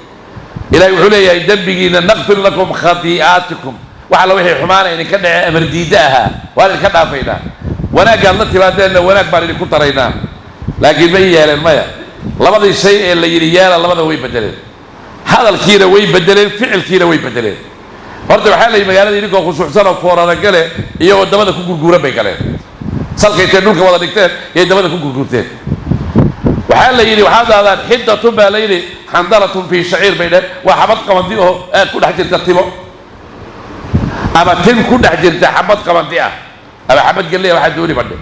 Ilahay wuxuu leeyahay dembigiina naqfir lakum khatii'aatikum, wax alla wixii xumaana idinka dhacee amar diidda ahaa waan idinka dhaafaynaa, wanaaggaad la timaadeenna wanaag baan idinku daraynaa. Laakiin ma yeeleen? Maya. Labadii shay ee la yidhi yeela labada way bedeleen, hadalkiina way bedeleen, ficilkiina way bedeleen. Horta waxaa la yidhi magaalada idinkoo khushuucsan oo foorara gale, iyagoo dabada ku gurguuran bay galeen, salka intay dhulka wada dhigteen yay dabada ku gurguurteen. Waxaa la yidhi waxaad daadaan xiddatun baa la yidhi, xandalatun fii shaciir bay dheheen, waa xabad qabandi oo aad ku dhex jirta timo ama tin ku dhex jirta xabad qabandi ah ama xabad galley, waxaa dooni badhe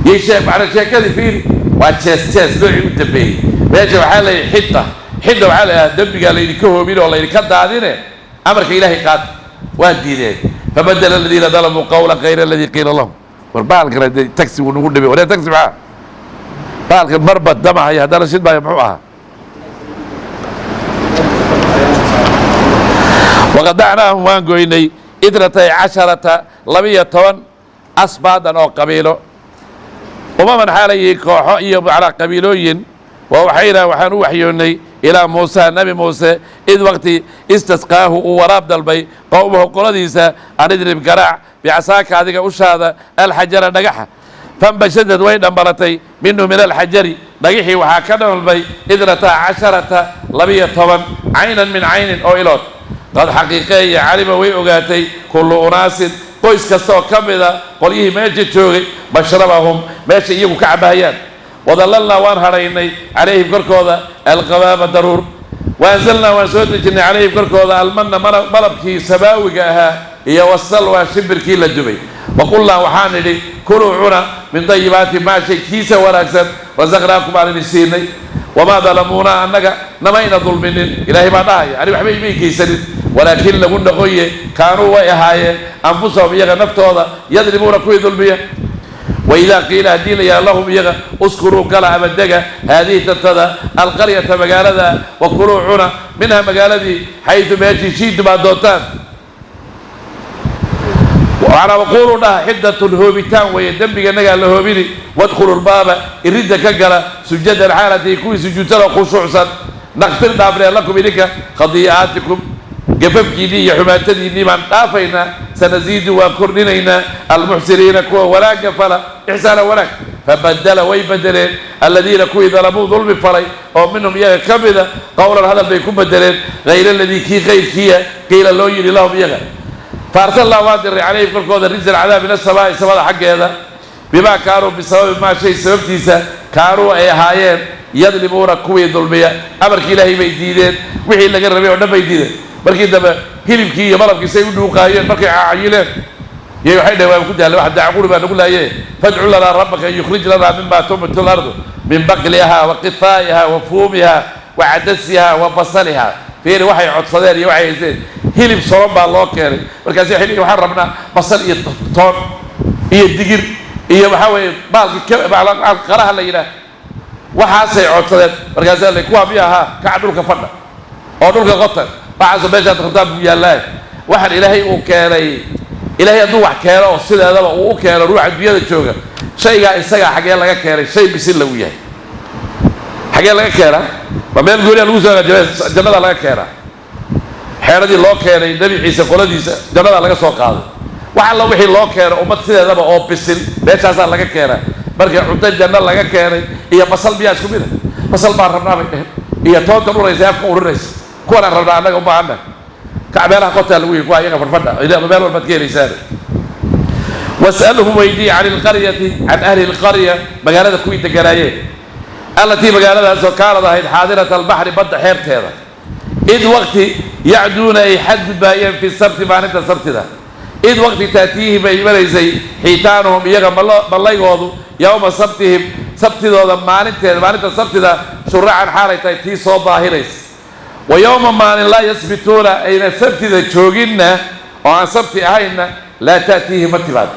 yay shee. Macna sheekadii fiiri, waa jees jees noocii u dambeeyey. Meesha waxaa la yidhi xidda, xidda waxaa la yidhaha dembigaa laydinka hoobin oo laydinka daadine, amarka Ilaahay qaata. Waa diideen. Fabadala aladiina dalamuu qawlan kayra aladii qiila lahum. War bahalkana dee taxi wuu nagu dhibay. Waree taxi maxaa bahalkan marba damahaya haddana shidmaayo muxuu ahaa? Waqadacnaahum waan goynay 12 12 asbaadan oo qabiilo umaman xaalayii kooxo iyo macnaa qabiilooyin. Wa waxayna waxaan u waxyoonnay ilaa Muusa, Nebi Muuse, id waqti istasqaahu uu waraab dalbay qowmahu qoladiisa, an idrib garaac bicasaaka adiga ushaada alxajara dhagaxa. Fanbashadad way dhambalatay minhu min alxajari dhagixii waxaa ka dhambalmay 12 12 caynan min caynin oo ilood. Qad xaqiiqeeya calima way ogaatay kullu unaasin qoys kasta oo ka mida qolyihii meesha joogay mashrabahum meesha iyagu ka cabahayaan. Wadallalnaa, waan hadhaynay, calayhim korkooda alqamaama, daruur. Waanzalnaa, waan soo dejinnay, calayhim korkooda almanna, malabkii samaawiga ahaa, iyo wasalwa, shimbirkii la dubay. Waqulnaa, waxaan idhi, kuluu, cuna, min dayibaati maa, shay kiisa wanaagsan, rasaqnaakum, aan idin siinay. Wamaa dalamuunaa, annaga namayna dulminin. Ilaahay baa dhahaya, ani waxba imay geysanin, walaakin lagu noqoye kaanuu, way ahaayeen, anfusahum, iyaga naftooda, yadlimuuna, kuwii dulmiya. Waidaa qiila, haddii la yidhaha, lahum iyaga, uskunuu, gala ama dega, haadihi tantada, alqaryata, magaalada, wa kuluu, cuna, minha, magaaladii, xaytu, meeshii, shiidum, aad doontaan. Macnaa waquuluu, dhaha, xidatun, hoobitaan weeye, dembiga innagaa la hoobini. Wadkhulu lbaaba, iridda ka gala, sujadan, xaalatii kuwii sujuudsan oo khushuucsan. Nakfir, dhaafnee, lakum idinka, khadii'aatikum, gafafkiinnii iyo xumaatadiinnii baan dhaafaynaa. Sanasiidu, waan kordhinaynaa, almuxsiniina, kuwa wanaagga fala, ixsaana, wanaag. Fabadala, way bedeleen, aladiina, kuwii, dalamuu, dulmi falay, oo minhum iyaga ka mida, qowlan, hadal bay ku bedeleen, hayra aladii, kii kayrkiya, qiila, loo yidhi, lahum iyaga. Faarsalnaa, waan diray, calayhim korkooda, rijzan, cadaab, min asamaa'i, samada xaggeeda, bimaa kaanuu, bisababi maa, shay sababtiisa, kaanuu, ay ahaayeen, yadlimuuna, kuwii dulmiya. Amarkii Ilaahay bay diideen, wixii laga rabay oo dhan bay diideen. Markii dambe hilibkii iyo malabkii say u dhuuqaayeen, markay cayileen yay waxay dhaheen, waan ku daalay, wax dacquri baa nagu laaye, fadcu lanaa rabbaka yukhrij lanaa mima tunbitu lardu min baqliha wa qithaa'iha wa fuumiha wa cadasiha wa basaliha. Fiiri waxay codsadeen iyo waxay haysteen. Hilib soron baa loo keenay, markaasi waxay leeyihin, waxaan rabnaa basal iyo toon iyo digir iyo waxaa weeye baalki qaraha la yidhaah. Waxaasay codsadeen. Markaasaa la kuwaa miya ahaa, kaca dhulka fadha oo dhulka qotan, waxaasoo meeshaad rabtaan buu yaallaa. Waxaan Ilaahay uu keenay, Ilaahay hadduu wax keeno oo sideedaba uu u keeno ruuxa adduunyada jooga, shaygaa isagaa xaggee laga keenay? Shay bisil lagu yahay xaggee laga keenaa? Ma meel gooniya lagu soo hagaajiya? Jannada laga keenaa. Xeeradii loo keenay Nebi Ciise qoladiisa jannadaa laga soo qaaday. Wax alla wixii loo keeno ummad sideedaba oo bisil meeshaasaa laga keenaa. Marka cunto janno laga keenay iyo basal miyaa isku mid a? Basal baan rabnaa bay dheheen, iyo toontan uraysa, afka urinaysa. Kuwanaan rabnaa annaga u baahanna. Kac meelaha qotaa lagu yihi, kuwa iyaga fadhfadha ama meel walbaad ka helaysaan. Was'alhum, weydii, can ilqaryati, can ahli lqarya, magaalada kuwii deganaayeen, allatii, magaaladaasoo, kaanad, ahayd, xaadirata albaxri, badda xeebteeda, id waqti yacduuna, ay xadgudbaayeen, fi sabti, maalinta sabtida. Id waqti taatiihim, ay imanaysay, xiitaanuhum, iyaga mallaygoodu, yowma sabtihim, sabtidooda maalinteeda, maalinta sabtida, shuracan, xaalay tahay tii soo daahiraysa. Wa yowma, maalin, laa yasbituuna, ayna sabtida jooginna oo aan sabti ahaynna, laa taatiihim, ma timaado.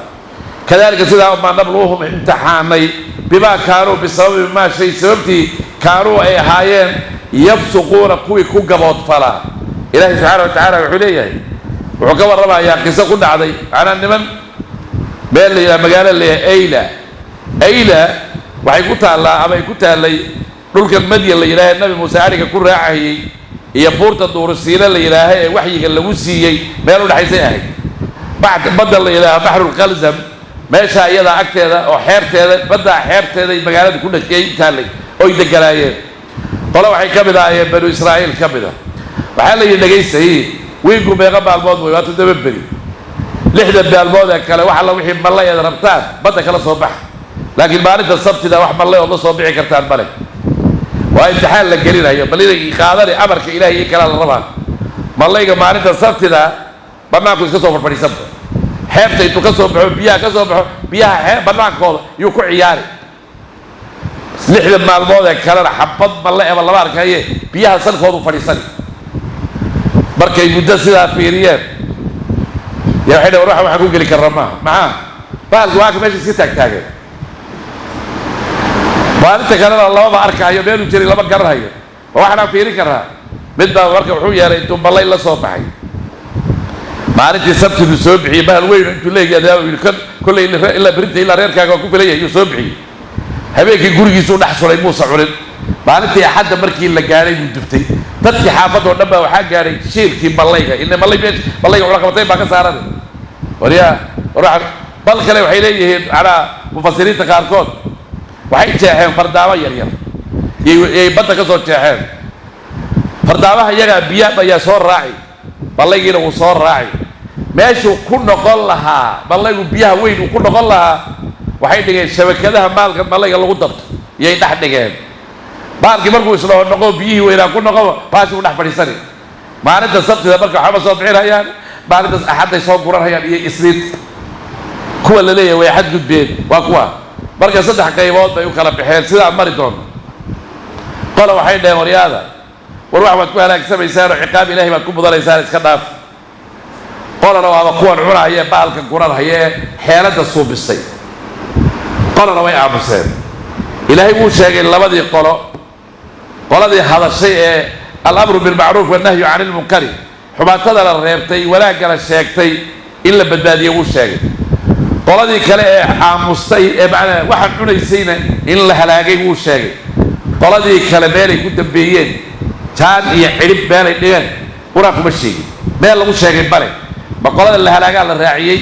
Kadalika, sidaa umaa, nabluuhum, imtixaanay, bimaa kaanuu, bisababi maa, shay sababtii, kaanuu, ay ahaayeen, yafsuquuna, kuwii ku gaboodfalaa. Ilaahay subxaana wa tacaala wuxuu leeyahay, wuxuu ka warramayaa qiso ku dhacday, macnaa niman meel la yidhaha, magaalo la yidhaha Ayla. Ayla waxay ku taallaa ama ay ku taallay dhulkan Madyan la yidhaaha, Nabi Muuse ariga ku raacayey, iyo buurta Duurusiina la yidhaaha ee waxyiga lagu siiyey, meel u dhexaysay ahayd. Badda la yidhaaha Baxrulqalzam, meesha iyadaa agteeda oo xeebteeda, baddaa xeebteeda ay magaalada ku dhakey taallay oy deganaayeen. Qole waxay ka mid ahaayeen Banu Israa'iil ka mid a. Waxaa la yidhi, dhegaysay, wiigu meeqa maalmood wey? Waa 7 beri. 60 maalmood ee kale wax alla wixii mallay eed rabtaan badda kala soo baxa, laakiin maalinta sabtida wax mallay ood la soo bixi kartaan male. Waa imtixaan la gelinayo, bal inay qaadani amarka Ilahay iyo kalaa la rabaa. Mallayga maalinta sabtida banaanku iska soo farfadhiisanba, xeebta intuu ka soo baxo, biyaha ka soo baxo, biyaha xeeb banaankooda yuu ku ciyaari. 60 maalmood ee kalena xabad malle eba lama arkaye, biyaha salkoodu fadhiisani. Markay muddo sidaa fiiriyeen ya waxay dhaheen, war waxaan ku geli karna maaha. Maxaa bahalki waa ka meesha iska taagtaageen, maalinta kalena lamaba arkaayo, meeluu jiray lama garanhayo, ma waxaanaan fiirin karnaa? Mid baa marka wuxuu yeelay, intuu mallay la soo baxay maalintii sabtidu soo bixiyey bahal weyn intuu leegyahay, yidhi, kan kolley ilaa berinta ilaa reerkaaga waa ku filan yahay, yuu soo bixiyey. Habeenkii gurigiisuu dhex sulay, muusa cunin. Maalintii Axadda markii la gaadhay buu dubtay. Dadkii xaafadda oo dhan baa waxaa gaadhay shiilkii mallayga, ila mallay meesha mallayga cunaqabatay baa ka saaran. Waryaa, war waxa bal kale waxay leeyihiin, macnaha mufasiriinta qaarkood waxay jeexeen fardaamo yar yar, yay badda ka soo jeexeen. Fardaamaha iyagaa biya ayaa soo raaci, mallaygiina wuu soo raaci. Meeshuu ku noqon lahaa mallaygu, biyaha weyn uu ku noqon lahaa, waxay dhigeen shabakadaha maalka mallayga lagu dabto. Yay dhex dhigeen baalkii. Markuu isdhaho noqo, biyihii weynaa ku noqo, baashi u dhex fadhiisani. Maalinta Sabtida marka waxba soo bixinayaan, maalintaas Axadday soo guranhayaan iyo Isniinta. Kuwa la leeyahay way xadgudbeen waa kuwa. Marka saddex qaybood bay u kala baxeen sidaan mari doono. Qola waxay dhaheen: "Waryaada, war wax baad ku halaagsamaysaan oo ciqaab Ilaahay baad ku mudanaysaan, iska dhaaf." Qolana waaba kuwan cunahaya, baalka guranhaya ee xeeladda suubistay. Qolana way aamuseen. Ilaahay wuu sheegay labadii qolo. Qoladii hadashay ee الأمر بالمعروف والنهي عن المنكر, xubaatada la reebtay, wanaaggana sheegtay, in la badbaadiyey wuu sheegay. Qoladii kale ee aamustay ee macnaa waxaan cunaysayna in la halaagay wuu sheegay. Qoladii kale meelay ku dambeeyeen, jaan iyo cidhib meelay dhigeen, Qur-aanku ma sheegin. Meel lagu sheegay bale ma qolada la halaagaa la raaciyey.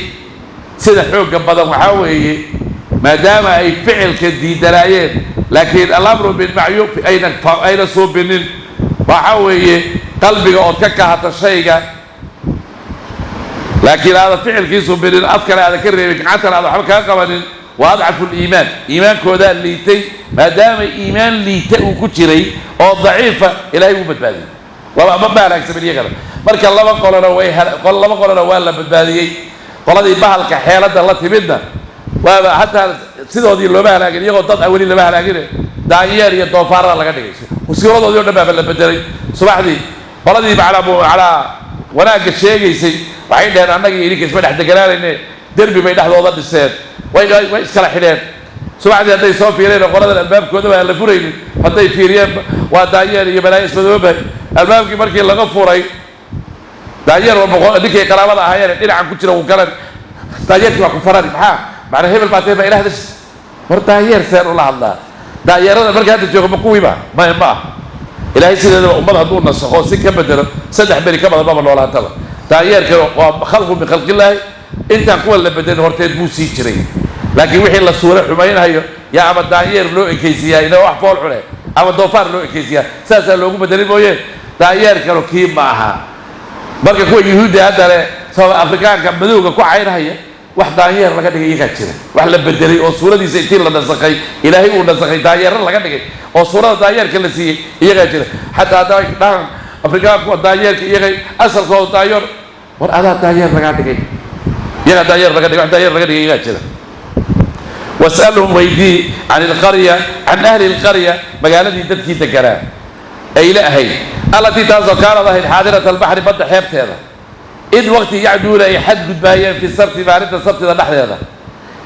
Sida xoogga badan waxaa weeye, maadaama ay ficilka diidanaayeen laakiin الأمر بالمعروف ayna suubinin, waxaa weeye qalbiga ood ka kahata shayga laakiin aadan ficilkii suubinin, afkale aadan ka reebin, gacantana aadan waxba kaga qabanin, waa أضعف الإيمان. Iimaankoodaa liitay. Maadaama iimaan liita uu ku jiray oo daciifa, Ilaahay wuu badbaadiyey. Waaba ma halaagsamin iyagana. Marka laba qolona waa la badbaadiyey. Qoladii bahalka xeeladda la timidna waaba hataa sidoodii looma halaagin, iyagoo dad a weli lama halaagine, daanyeer iyo doofaarada laga dhigay. Suuradoodii o dhan baaba la bedelay subaxdii. Qoladii macnaa wanaagga sheegaysay waxay dheheen: "Annagii idinka isma dhex deganaanayne." Derbi bay dhexdooda dhiseen, way iskala xidheen. Subaxdii hadday soo fiireen oo qoladan albaabkooda aan la furaynin hadday fiiriyeen, waa daanyeer iyo balaayo ismadoobahay. Albaabkii markii laga furay, daanyeer walba ninkay qaraabada ahaayeen dhinacan ku jira wuu galan. Daanyeerkii waa ku farani: "Maxaa macnaa? Hebel baa tahay, baa ila hadasha." War daanyeer seen ula hadlaa? Daanyeerada marka hadda jooga ma kuwiiba? Ma ah. Ilaahay sideedaba ummad hadduu nasakho, si ka bedelo, 3 beri ka badan maba noolaantaba. Daanyeerka waa خلق من خلق الله. Intaan kuwa la bedelin horteed buu sii jiray, laakiin wixii la suuro xumaynhayo yaa ama daanyeer loo ekeysiiyaa, ina wax fool xune, ama doofaar loo ekeysiiyaa, saasaa loogu bedelin mooye, daanyeerkanu kii ma aha. Marka kuwa Yuhuudda hadda le soo Afrikaanka madowga ku caynhaya, wax daanyeer laga dhigay iyagaa jira, wax la bedelay oo suuradiisa intii la nasakhay, Ilaahay uu nasakhay, daanyeerra laga dhigay oo suurada daanyeerka la siiyey iyagaa jira. Xataa hadda dhahan Afrikaanku waa daanyeerka, iyagay asalkooda daanyeer. War adaa daanyeer lagaa dhigay, iyagaa daanyeer laga dhigay, wax daanyeer laga dhigay iyagaa jira. واسألهم, weydii, عن القرية, عن أهل القرية, magaaladii dadkii deganaa ay la ahayd, التي taasoo كانت ahayd حاضرة البحر, badda xeebteeda, إذ waqti يعدون ay xadgudbaayeen في السبت, maalinta Sabtida dhexdeeda,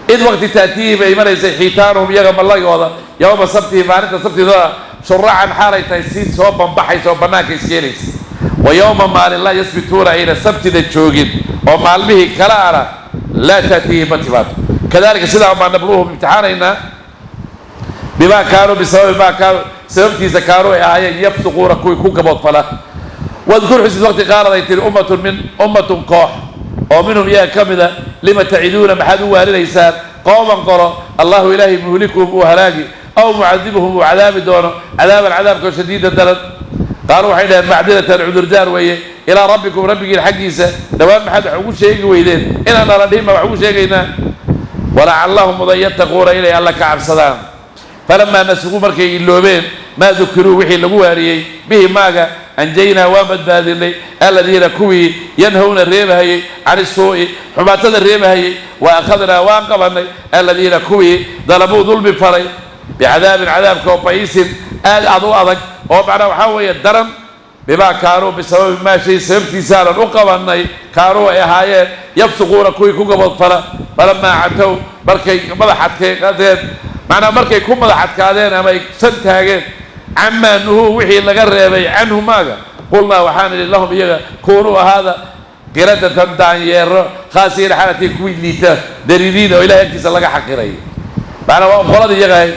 إذ waqti تأتيهم ay imanaysay حيتانهم, iyaga mallagooda, يوم سبتهم, maalinta Sabtidooda, شرعا, xaalay tahay si soo bambaxaysa oo bannaanka iskeenaysa, ويوم maalin لا يسبتون, ayna Sabtida joogin oo maalmihii kale ana, لا تأتيهم, ma timaado. كذلك sidaa baa نبلوهم imtixaanaynaa, بما كانوا, بسبب ما كانوا, sababtiisa, كانوا ay ahaayeen, يفسقون, kuwii ku gaboodfala. واذكر xusid waqti قالت ay tiri أمة من أمة, koox oo منهم iyaga ka mida: "لم تعظون, maxaad u waarinaysaan, قوما, qolo, الله Ilaahay مهلكهم uu halaagi, أو معذبهم uu cadaabi doono, عذابا, cadaabkoo شديدا daran?" قالوا waxay dhaheen: "معذرة, cudurdaar weeye, إلى ربكم, rabbigiin xaggiisa. Dhowaan maxaad wax ugu sheegi weydeen? Inaan nala dhihin baa wax ugu sheegaynaa." ولعلهم mudan يتقون, inay Alla ka cabsadaan. فلما نسوا, markay iloobeen, ما ذكروا, wixii lagu waariyey, به maaga, أنجينا, waan badbaadinay, الذين, kuwii, ينهون, reebahayey, عن السوء, xumaatada reebahayey, وأخذنا, waan qabanay, الذين, kuwii, ظلموا, dulmi falay, بعذاب, cadaabka oo بئيس, aad aad u adag, oo macnaa waxaa weeye daran, بما كانوا, بسبب ما, shay sababtiisaanan u qabanay, كانوا ay ahaayeen, يفسقون, kuwii ku gaboodfala. فلما عتوا, markay madax adkeedeen, macnaa markay ku madax adkaadeen ama ay san taageen, عما نهوا, wixii laga reebay, عنه maaga, قلنا, waxaan idhi, لهم iyaga: كونوا, ahaada, قردة, daanyeero, خاسئين, xaalatii kuwii liita, dariiriin oo Ilahay agtiisa laga xaqiray. Macnaa waa qoladii iyagahay.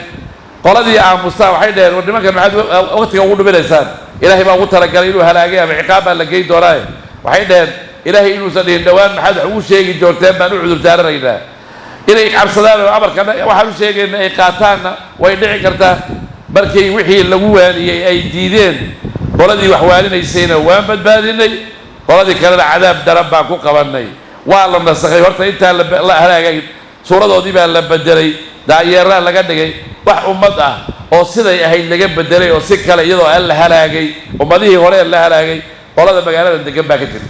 Qoladii aamustaa waxay dhaheen: "War nimankan maxaad waqtiga ugu dhuminaysaan? Ilaahay baa ugu talagalay inuu halaagay ama ciqaab baa la geyn doonaaye." Waxay dhaheen: "Ilaahay inuusan dhihin dhowaan maxaad wax ugu sheegi joorteen baan u cudur daaranaynaa. Inay cabsadaan oo amarkana waxaan u sheegayna ay qaataanna way dhici kartaa." Markay wixii lagu waaniyey ay diideen, qoladii wax waaninaysayna waan badbaadinay, qoladii kalena cadaab daran baan ku qabanay. Waa la nasakhay horta intaan la halaagayn, suuradoodii baa la bedelay, daayeeraa laga dhigay. Wax ummad ah. Oo siday ahayd laga bedelay oo si kale, iyadoo aan la halaagay ummadihii hore la halaagay, qolada magaalada degan baa ka jirta.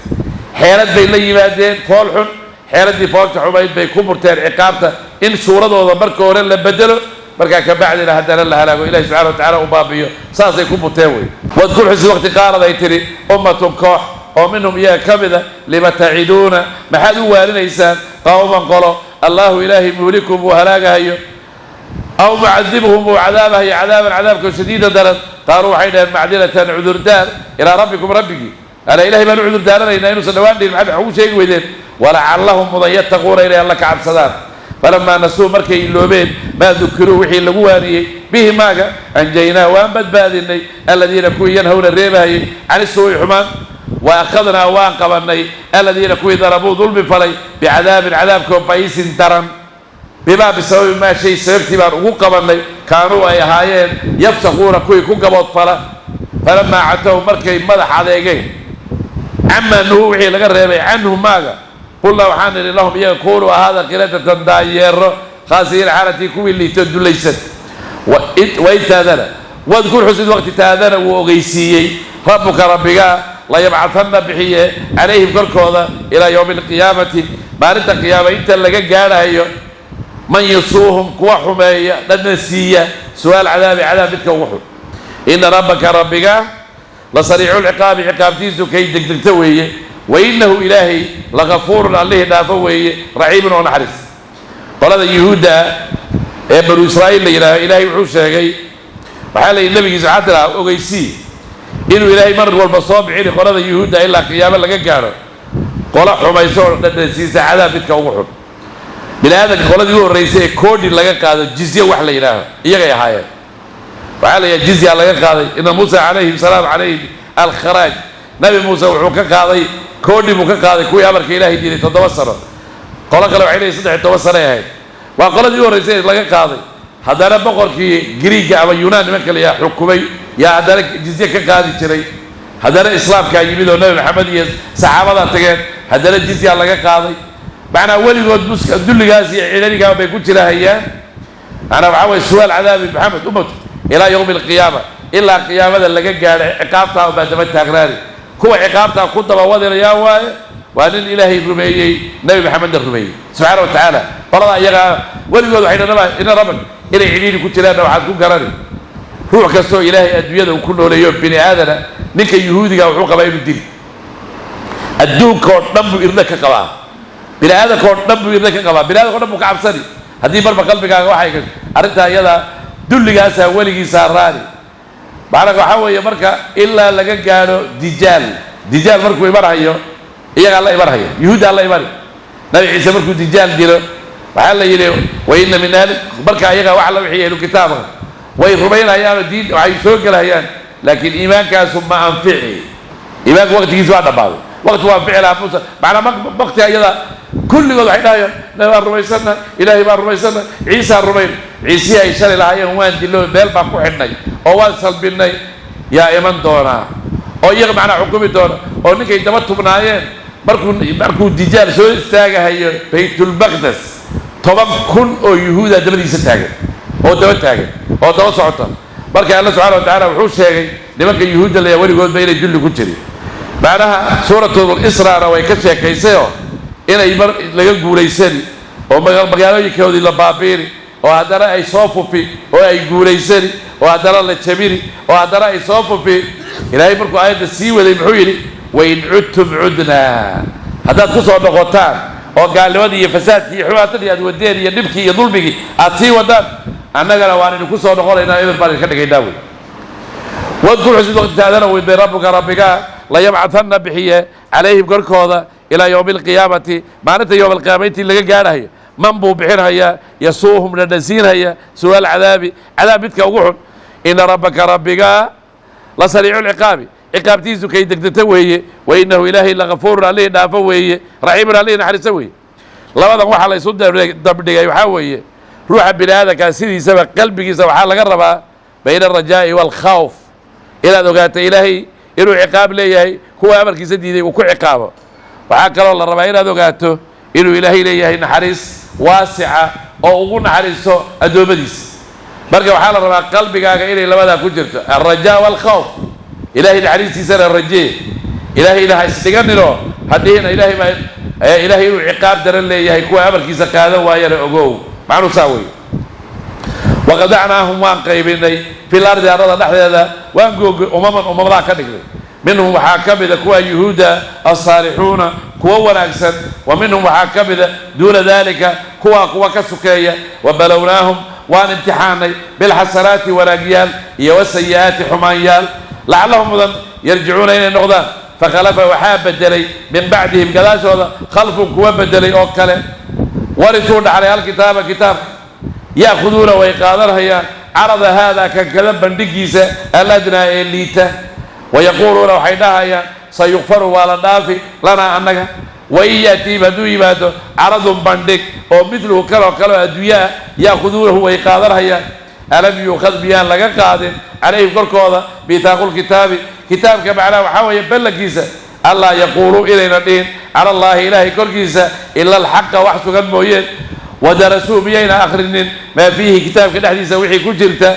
Xeelad bay la yimaadeen fool xun. Xeeladdii foolka xumayd bay ku murteen ciqaabta in suuradooda marka hore la bedelo, markaa kabacdina haddana la halaago, Ilahi subxana wa tacala u baabiyo. Saasay ku muteen wey. Wadkur xusid waqti qaalad ay tidhi ummatun koox oo minhum iyaga ka mida: lima taciduuna, maxaad u waarinaysaan, qawman qolo Allahu Ilaahay muhlikum uu halaagahayo aw mucadibuhum uu cadaabahayo cadaaban cadaabkoo shadiida daran? Qaaluu waxay dhaheen: macdiratan, cudurdaar, ilaa rabbikum, rabbigii ala Ilahay baan u cudurdaaranaynaa inuusan dhawaan dhihin. Maxaad wax ugu sheegi weydeen? Walacallahum mudan yattaquuna, inay Alla ka cabsadaan. Falamaa nasuu, markay iloobeen, maa dukiruu, wixii lagu waaniyey, bihi maaga, anjaynaa, waan badbaadinay, aladiina kuwii yanhawna reebahayay can isuu'i xumaan, wa akhadnaa, waan qabannay, aladiina kuwii darabuu dulmi falay, bicadaabin cadaabkoo ba'isin daran, bimaa bisababi maa shay sababtii baan ugu qabannay kaanuu ay ahaayeen yafsaquuna kuwii ku gaboodfala. Falamaa catow, markay madax adeegeen, camaa nuhu, wixii laga reebay, canhu maaga, qulnaa, waxaan nidhi, lahum iyaga: kuunuu, ahaada, qiradatan, daayeero, khaasiyiin, xaalatii kuwii liito dulaysan. Wain taadana, wadkur xusid waqti taadana wuu ogeysiiyey rabbuka rabbigaa layabcatanna bixiye calayhim korkooda ilaa yowmi alqiyaamati, maalinta qiyaama inta laga gaadhayo, man yasuuhum, kuwa xumeeya, dhadhan siiya, su'aal cadaabi, cadaab midka ugu xun. Ina rabbaka rabbiga la sariicu lciqaabi, ciqaabtiisu kay degdegto weeye. Wa innahu Ilaahay lagafuurun, allihii dhaafo weeye, raxiimun, oo naxariis. Qolada Yuhuudda ee Banu Israa'iil la yidhaaho, Ilaahay wuxuu sheegay, waxaa la yidhi nabigiisa: waxaa tiraa ogeysii inuu Ilaahay mar walba soo bixini qolada Yuhuudda ilaa qiyaamo laga gaadho qolo xumayso oo dhadhansiisa cadaab midka ugu xun. Bini aadamka qoladii u horreysay ee koodhi laga qaado, jizye wax la yidhaaho, iyagay ahaayeen. Waxaa la yidhaha jizya laga qaaday. Ina Muusa calayhim salaam calayhim alkharaaj, Nabi Muuse wuxuu ka qaaday koodhi buu ka qaaday kuwii amarka Ilaahay diiday 7 sano. Qolo kale waxay leeyihin 13 sanoay ahayd. Waa qoladii u horreysay ee laga qaaday. Haddana boqorkii Griiga ama Yunaan nimanka la yidhaha xukumay yaa haddana jizye ka qaadi jiray. Haddana Islaamkaa yimid oo Nabi Maxamed iyo saxaabadaa tageen, haddana jizyaa laga qaaday. Macnaa weligood muska dulligaas iyo cidharigaa bay ku jirahayaan. Macnaa waxaa waye su'aal cadaabi Maxamed ummatu ilaa yowmi alqiyaama, ilaa qiyaamada laga gaadhay ciqaabtaa baa daba taagnaani. Kuwa ciqaabtaa ku daba wadinayaa waaye waa nin Ilaahay rumeeyey, Nabi Maxamedna rumeeyey subxaana wa tacaala. Qolada iyagaa weligood waxay dhanaba ina rabbak inay cidhiiri ku jiraanna waxaad ku garani ruux kastoo Ilaahay adduunyada uu ku nooleeyo bini aadana. Ninka Yuhuudiga wuxuu qabaa inuu dili, adduunka oo dhan buu irna ka qabaa, bini aadamka oo dhan buu irna ka qabaa, bini aadamka o dhan buu ka cabsani. Haddii marba qalbigaaga waxay gasho arrintaa iyada, dulligaasaa weligiisaa raani. Macnaa waxaa weeye marka ilaa laga gaadho Dijaal. Dijaal markuu imanhayo iyagaa la imanhaya, Yuhuuddaa la imani. Nabi Ciise markuu Dijaal dilo, waxaa la yidhi: wa inna min ahli, marka iyaga waxa la wixii ahlu kitaabka way rumaynayaanoo diin waxay soo gelahayaan, laakiin iimaankaasu ma anfici. Iimaanku waqtigiisi waa dhammaaday, waqti waa anfici lahaa Muusa. Macnaa waqtiga iyada kulligood waxay dhahayaan: Nabi baan rumaysannahay, Ilaahay baan rumaysannahay, Ciisaan rumayn. Ciisihii ay shalay lahaayeen waan dillo, meel baan ku xidhnay oo waan salbinnay, yaa iman doonaa oo iyaga macnaa xukumi doona oo ninkay daba tubnaayeen. Markuu Dijaal soo istaagahayo Baytulmaqdes, 10,000 oo Yuhuuda dabadiisa taagan oo daba taagan oo daba socota. Marka Alla subxana wa tacaala wuxuu sheegay nimanka Yuhuudda layaa weligoodba inay dulli ku jirin. Macnaha Suuratul Israana way ka sheekaysayoo inay mar laga guulaysani oo magaalooyinkoodii la baabiini oo haddana ay soo fufi oo ay guulaysani oo haddana la jabini oo haddana ay soo fufi. Ilaahay markuu aayadda sii waday muxuu yidhi? Wain cudtum cudnaa, haddaad ku soo noqotaan oo gaalnimadii iyo fasaadkii iyo xumaatadii aad wadeen iyo dhibkii iyo dulmigii aad sii wadaan, annagana waan idinku soo noqonaynaa, eber baan idinka dhigaynaa wey. Wadkur xusid waqti taadana weydbay rabbuka rabbigaa layabcatanna bixiye calayhim korkooda ilaa yowmi alqiyaamati, maalinta yowm alqiyaama intii laga gaadhayo, man buu bixinhayaa yasuuhum dhadhansiinhaya su'aal cadaabi, cadaab midka ugu xun. Ina rabbaka rabbigaa la sariicu lciqaabi, ciqaabtiisu kay degdegta weeye. Wa innahu Ilaahay lagafuurun, allihii dhaafo weeye, raxiimun, allihii naxariiso weeye. Labadan waxaa la isu dabdhigay waxaa weeye ruuxa bini aadamkaa sidiisaba qalbigiisa waxaa laga rabaa bayna alrajaa'i waalkhawf, inaad ogaato Ilaahay inuu ciqaab leeyahay, kuwa amarkiisa diiday uu ku ciqaabo. Waxaa kaloo la rabaa inaad ogaato inuu Ilaahay leeyahay naxariis waasica oo ugu naxariisto addoommadiisa. Marka waxaa la rabaa qalbigaaga inay labadaa ku jirto, alrajaa waalkhawf. Ilaahay naxariistiisana rajee, ilaahayna ha isdhiganinoo hadhihina ilaahay baa ilaahay inuu ciqaab daran leeyahay kuwa amarkiisa qaadan waayana ogow. Macnuu saa wey. Waqadacnaahum, waan qaybinay, fil ardi, arlada dhexdeeda waan googoy, umaman, umamadaan ka dhignay. Minhum, waxaa ka mida kuwa yuhuudda, alsaalixuuna, kuwa wanaagsan, wa minhum, waxaa ka mida, duuna dalika, kuwaa kuwa ka sukeeya. Wa balownaahum, waan imtixaanay, bilxasanaati, wanaagyaal, iyo wasayi'aati, xumaanyaal, lacallahum, mudan, yarjicuuna, inay noqdaan. Fakhalafa, waxaa bedelay, min bacdihim, gadaashooda, khalfun, kuwa bedelay oo kale, warisuu, dhaxlay, alkitaaba, kitaabka, ya'khuduuna, way qaadanhayaan, carada haadaa, kan kada bandhigiisa, aladnaa, ee liita. Wayaquuluuna, waxay dhahayaan, sayukfaru, waa la dhaafi, lanaa, annaga. Wain ya'tiihim, hadduu yimaado, caradun, bandhig oo midluhu, kanoo kale oo adduunye ah, ya'khuduunahu, way qaadanhayaan. Alam yuukhad, miyaan laga qaadin, calayhim, korkooda, miithaaqulkitaabi, kitaabka macnaha waxaa weeye ballankiisa, allaa yaquuluu, inayna dhihin, cala allaahi, ilaahay korkiisa, ila alxaqa, wax sugan mooyeen? Wadarasuu, miyayna akhrinin, maa fiihi, kitaabka dhexdiisa wixii ku jirta?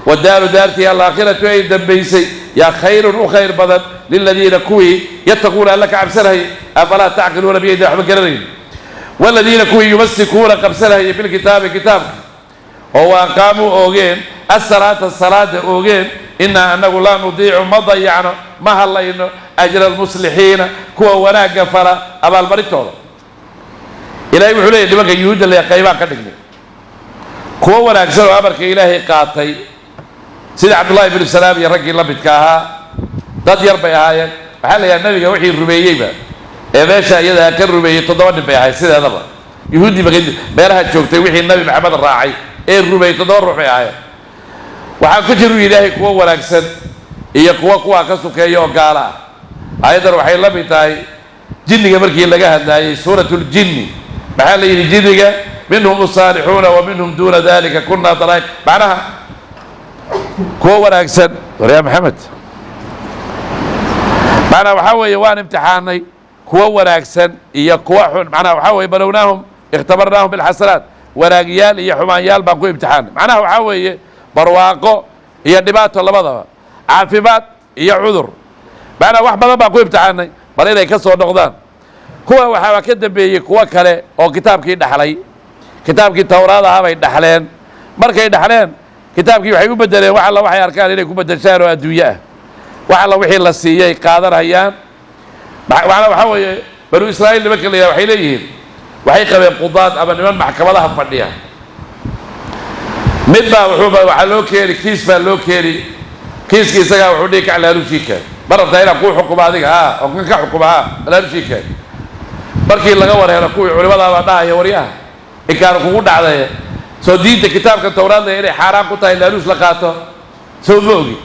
Wadaaru, daartii, alaakhiratu, ay dambaysay, yaa khayrun, u khayr badan, liladiina, kuwii, yattaquuna, alla ka cabsanayay. Afalaa tacqiluuna, miyayna waxba garanayn? Waladiina, kuwii, yumasikuuna, qabsanayay, bilkitaabi, kitaabka, oo wa aqaamuu, oogeen, asalaata, salaada oogeen, innaa, anagu, laa nudiicu, ma dayacno, ma hadlayno, ajra almuslixiina, kuwa wanaagga fala abaalmarintooda. Ilahay wuxuu leeyahy nimanka yuhuudda le qaybaan ka dhignay, kuwo wanaagsan oo amarka ilaahay qaatay, sida Cabdullahi binu Salaam iyo raggii la midka ahaa. Dad yar bay ahaayeen. Waxaa la yidhaha nabiga wixii rumeeyeyba ee meesha iyadaa ka rumeeyey 7 nin bay ahayd. Sideedaba yuhuuddii meelaha joogtay wixii Nabi Maxamed raacay ee rumeeyey 7 ruux bay ahaayeen. Waxaa ku jiru ilaahay kuwo wanaagsan iyo kuwo kuwaa ka sukeeya oo gaalo ah. Ayaddan waxay la mid tahay jinniga markii laga hadlaayey suurat ljinni. Maxaa la yidhi jinniga? Minhum asaalixuuna wa minhum duuna dalika kunaa daraa'iq. Macnaha kuwo wanaagsan, waryaa Maxamed, macnaha waxaa weeye waan imtixaanay kuwo wanaagsan iyo kuwa xun. Macnaha waxaa weeye balownaahum, ikhtabarnaahum bilxasanaat, wanaagyaal iyo xumaanyaal baan ku imtixaanay. Macnaha waxaa weeye barwaaqo iyo dhibaato labadaba, caafimaad iyo cudur, macnaha wax badan baan ku imtixaanay bal inay ka soo noqdaan. Kuwa waxaaba ka dambeeyey kuwo kale oo kitaabkii dhaxlay, kitaabkii Towraad ahaa bay dhaxleen. Markay dhaxleen kitaabkii, waxay u bedeleen wax alla waxay arkaan inay ku bedeshaan oo adduunye ah. Wax alla wixii la siiyey qaadanayaan. Macnaa waxaa weeye Banu Israa'iil nimanka la yidhaha waxay leeyihiin, waxay qabeen qudaad ama niman maxkamadaha fadhiya. Mid baa wuxuu waxaa loo keeni kiis baa loo keeni. Kiiskii isagaa wuxuu dhihi, kac, laalushii keen. Ma rabtaa inaan kuu xukumo adiga? Haa. Oo kan ka xukuma? Haa, laalushii keen. Markii laga war helo, kuwii culimadaabaa dhahaya, waryaha, inkaanu kugu dhacday, soo diinta kitaabka Towraad leh inay xaaraan ku tahay laaluush la qaato soo ma ogi?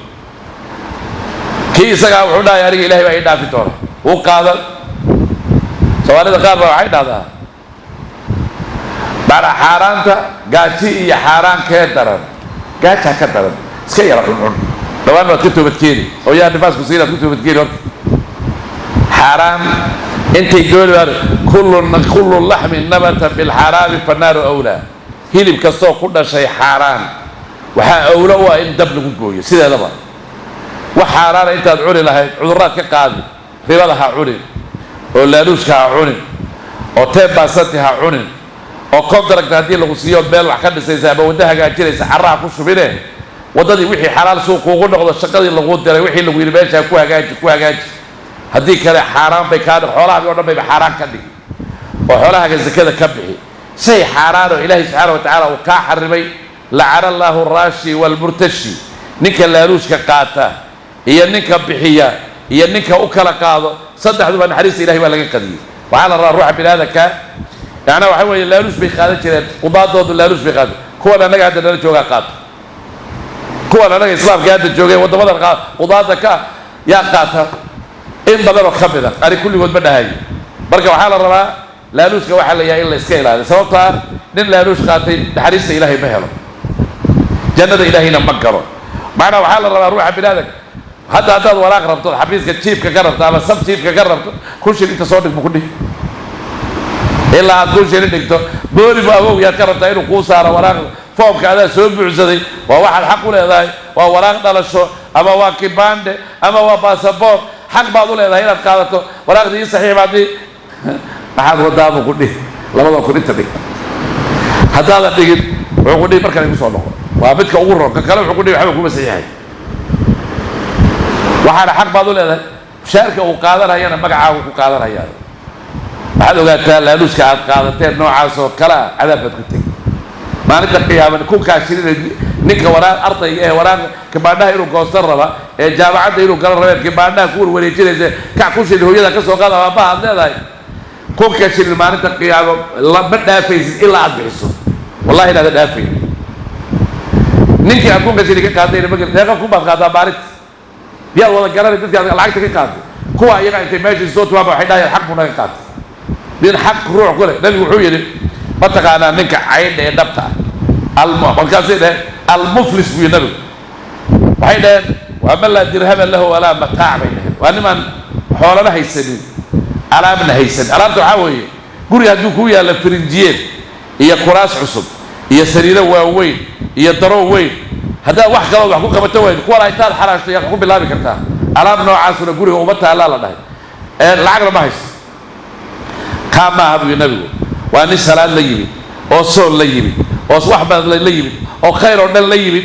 Kii isagaa wuxuu dhahay, aniga Ilahay baa ii dhaafi doona. Wuu qaadan. Soomaalida qaar baa waxay dhahdaa, macnaa xaaraanta gaaji iyo xaaraan kee daran? Gaajaa ka daran. Iska yara cuncun, dhawaan baad ka toobadkeeni oo yaa nifaasku siinaad ku toobadkeeni. Horta xaaraan intay dooni baan, kullu laxmin nabata bilxaraami fannaaru awlaa. Hilib kastoo ku dhashay xaaraan waxaa awlo u ah in dab lagu gooyo. Sideedaba wax xaaraana intaad cuni lahayd cudurraad ka qaadi. Ribada ha cunin, oo laaluushka ha cunin, oo 10% ha cunin, oo contract haddii lagu siiyo meel wax ka dhisaysa ama waddo hagaajinaysa carraha ku shubine. Waddadii wixii xalaal suuq kuugu noqdo, shaqadii lagu diray, wixii lagu yidhi meesha ku hagaaji, ku hagaaji. Haddii kale xaaraan bay kaa, xoolahaagi o dhan bayba xaaraan ka dhigi, oo xoolahaaga zakada ka bixi. Shay xaaraan oo Ilaahay subxaana wa tacaala uu kaa xarimay. Lacana Allaahu raashi waalmurtashi. Ninka laaluushka qaata iyo ninka bixiya iyo ninka u kala qaado, saddexduba naxariista Ilahay baa laga qadiyey. Waxaa la rabaa ruuxa bini aadamka, macnaha waxaa weeye laaluush bay qaadan jireen qudaadoodu, laaluush bay qaadan. Kuwan annaga hadda nala joogaa qaato, kuwan annaga islaamka hadda joogay waddamadan qudaada ka yaa qaata, in badan oo ka mid a. Ani kulligood ma dhahayo. Marka waxaa la rabaa laaluushka waxaa la yahay in la iska ilaaliyo, sababto ah nin laaluush qaatay naxariista Ilaahay ma helo, jannada Ilaahayna ma galo. Macnaa waxaa la rabaa ruuxa bini aadamka, hadda haddaad waraaq rabto, xafiiska chiefka ka rabto ama sub chiefka ka rabto, 1000 shil inta soo dhig bu ku dhihi. Ilaa aad 1000 shilin dhigto, booli bu awow yaad ka rabtaa inuu kuu saaro waraaq. Foomka adaa soo buuxsaday, waa waxaad xaq u leedahay. Waa waraaq dhalasho ama waa kibande ama waa baasaboor, xaq baad u leedahay inaad qaadato. Waraaqdii ii saxiix baad dhihi, maxaad wadaabuu ku dhihi, 2000 inta dhig. Haddaadan dhigin, wuxuu ku dhihi markaan igu soo noqo. Waa midka ugu roon. Ka kale wuxuu ku dhihi waxba kuma saxiixay. Waxaana xaq baad u leedahay. Mushaarka uu qaadanayana magacaagu ku qaadanayaa. Waxaad ogaataa, laaluuska aad qaadateen noocaas oo kale ah, cadaab baad ku tegi maalinta qiyaama. Kunkaa shilina ninka waraaq ardayga ee waraaq kibaandhaha inuu goostan raba, ee jaamacadda inuu gala rabeen, kibaandhaha ku warwareejinaysa, kac 1000 shilin hooyada ka soo qaada, aabbaha aad leedahay, 1000-ka shilin maalinta qiyaamo lama dhaafaysid ilaa aad bixiso. Wallahi inaada dhaafayn ninkii aad 1000-ka shilin ka qaadayna. Ma deeqa kun baad qaadaa maalinta? Yaad wada garanay dadki aad lacagta ka qaatay? Kuwa iyaga intay meesha soo tumaanba waxay dhahayaan xaq buu naga qaatay. Nin xaq ruux ku leh. Nabigu wuxuu yidhi, ma taqaanaa ninka caydha ee dhabta ah? Markaasay dhaheen, almuflis buu yidhi nabigu. Waxay dhaheen, waa man laa dirhama lahu walaa mataac, bay dhaheen. Waa nimaan xoolana haysanin, alaabna haysanin. Alaabta waxaa weeye, guri hadduu kuu yaalla firinjiyeer iyo kuraas cusub iyo sariiro waaweyn iyo daro weyn, haddaad wax kalood wax ku qabato wayd, kuwana intaad xaraashto yaad wax ku bilaabi kartaa. Alaab noocaasuna guriga uma taallaa la dhahay, lacagna ma haysto. Kaa maaha buu yidhi nabigu. Waa nin salaad la yimid oo soon la yimid oo wax badan la yimid oo khayr oo dhan la yimid.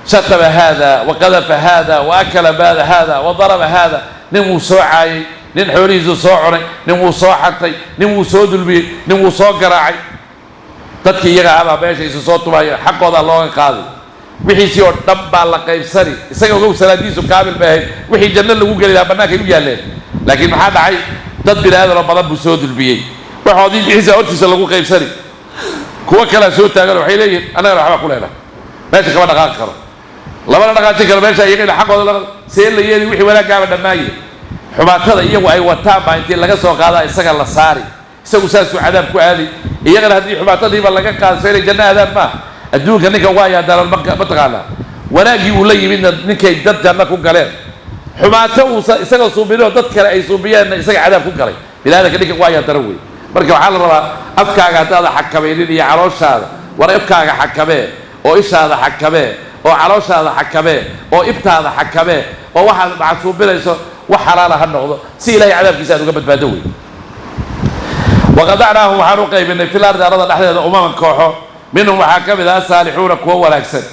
Shatama hada wa qadafa hada wa akala maala hada wa daraba hada. Nin wuu soo caayay, nin xoolihiisuu soo cunay, nin wuu soo xantay, nin wuu soo dulmiyey, nin wuu soo garaacay. Dadkii iyaga ahabaa meesha isu soo tumaya, xaqoodaa looga qaaday. Wixiisii oo dhan baa la qaybsani. Isaga ogow, salaadiisu kaamil bay ahayd, wixii janno lagu geli lahaa bannaankay u yaalleen. Laakiin maxaa dhacay? Dad bini aadan oo badan buu soo dulmiyey. Waxoodii wixiisa hortiisa lagu qaybsani. Kuwo kalea soo taagan, waxay leeyihin, annagana waxbaa ku leenahay meesha. Kama dhaqaaqi karo, lamana dhaqaajin karo meesha iyaga ina xaqooda la see la yeeli. Wixii wanaaggaaba dhammaaye, xumaatada iyagu ay wataan baa intii laga soo qaadaa isaga la saari. Isagu saasuu cadaab ku aadi. Iyagana haddii xumaatadiiba laga qaado, so inay janno aadaan maaha. Adduunka ninka waa yaadaalan, ma taqaanaa? Wanaaggii uu la yimidna ninkay dad janno ku galeen, xumaato uusa isaga suubinoo dad kale ay suubiyeenna isaga cadaab ku galay. Biniaadanka ninka waa yaadaran wey. Marka waxaa la rabaa, afkaaga haddaada xakamaynin iyo calooshaada, war afkaaga xakamee oo ishaada xakamee oo calooshaada xakamee oo ibtaada xakamee, oo waxaad macsuubinayso wax xalaala ha noqdo, si ilahay cadaabkiisa aad uga badbaado wey. Waqadacnaahum, waxaan u qaybinay, fil ardi, arada dhexdeeda, umaman, kooxo. Minhum waxaa ka mid ah asaalixuuna, kuwa wanaagsan,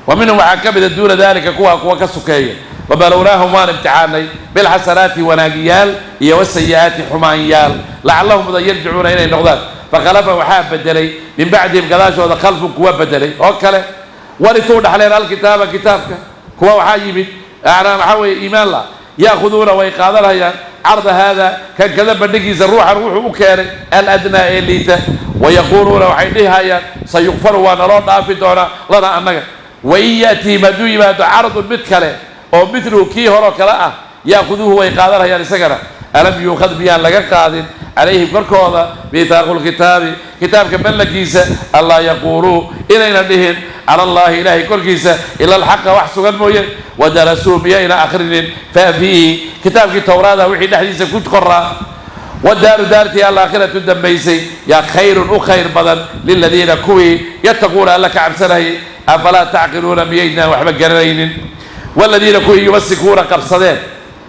wa minhum waxaa ka mida duuna dalika, kuwa ka sukeeya. Wabalownaahum, waan imtixaanay, bilxasanaati, wanaagiyaal, iyo wasayi'aati, xumaanyaal, lacallahum mudan yarjicuuna, inay noqdaan. Fakhalafa, waxaa bedelay, min bacdihim, gadaashooda, khalfun, kuwa bedelay oo kale. Warituu, dhaxleen, alkitaaba, kitaabka. Kuwa waxaa yimid macnaa waxaa weeye iimaan la ya'khuduuna, way qaadanayaan, carda haada, kan kada bandhigiisa, ruuxan wuxuu u keenay, aladnaa, ee liita. Wayaquuluuna, waxay dhihayaan, sayukfaru, waa naloo dhaafi doonaa, lana, annaga. Wain ya'tihim, hadduu yimaado, cardun, mid kale oo midluhu, kii horoo kale ah, ya'khuduuhu, way qaadanayaan isagana. Alam yuukhad, miyaan laga qaadin, calayhim, korkooda, miithaaqu lkitaabi, kitaabka ballankiisa, allaa yaquuluu, inayna dhihin, cala allahi, ilaahay korkiisa, ila alxaqa, wax sugan mooye? Wadarasuu, miyayna akhrinin, fiihi, kitaabkii towraada, wixii dhexdiisa ku qoraa? Wadaaru, daartii, alaakhiratu, dambaysay, yaa khayrun, u khayr badan, liladiina, kuwii, yattaquuna, alla ka cabsanayay. Afalaa tacqiluuna, miyaydnaan waxba garanaynin? Waladiina, kuwii, yumasikuuna, qabsadeen,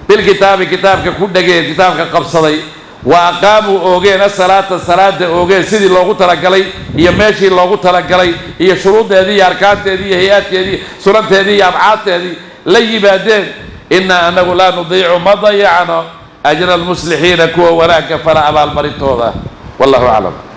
bilkitaabi, kitaabka ku dhegeen, kitaabka qabsaday, wa aqaamuu, oogeen, asalaata, salaada oogeen sidii loogu talagalay iyo meeshii loogu talagalay iyo shuruuddeedii iyo arkaanteedii iyo hay-aadkeedii, sunanteedii iyo abcaadteedii la yimaadeen. Innaa, anagu, laa nudiicu, ma dayacno, ajra almuslixiina, kuwa wanaagga fala abaalmarintooda. Wallahu aclam.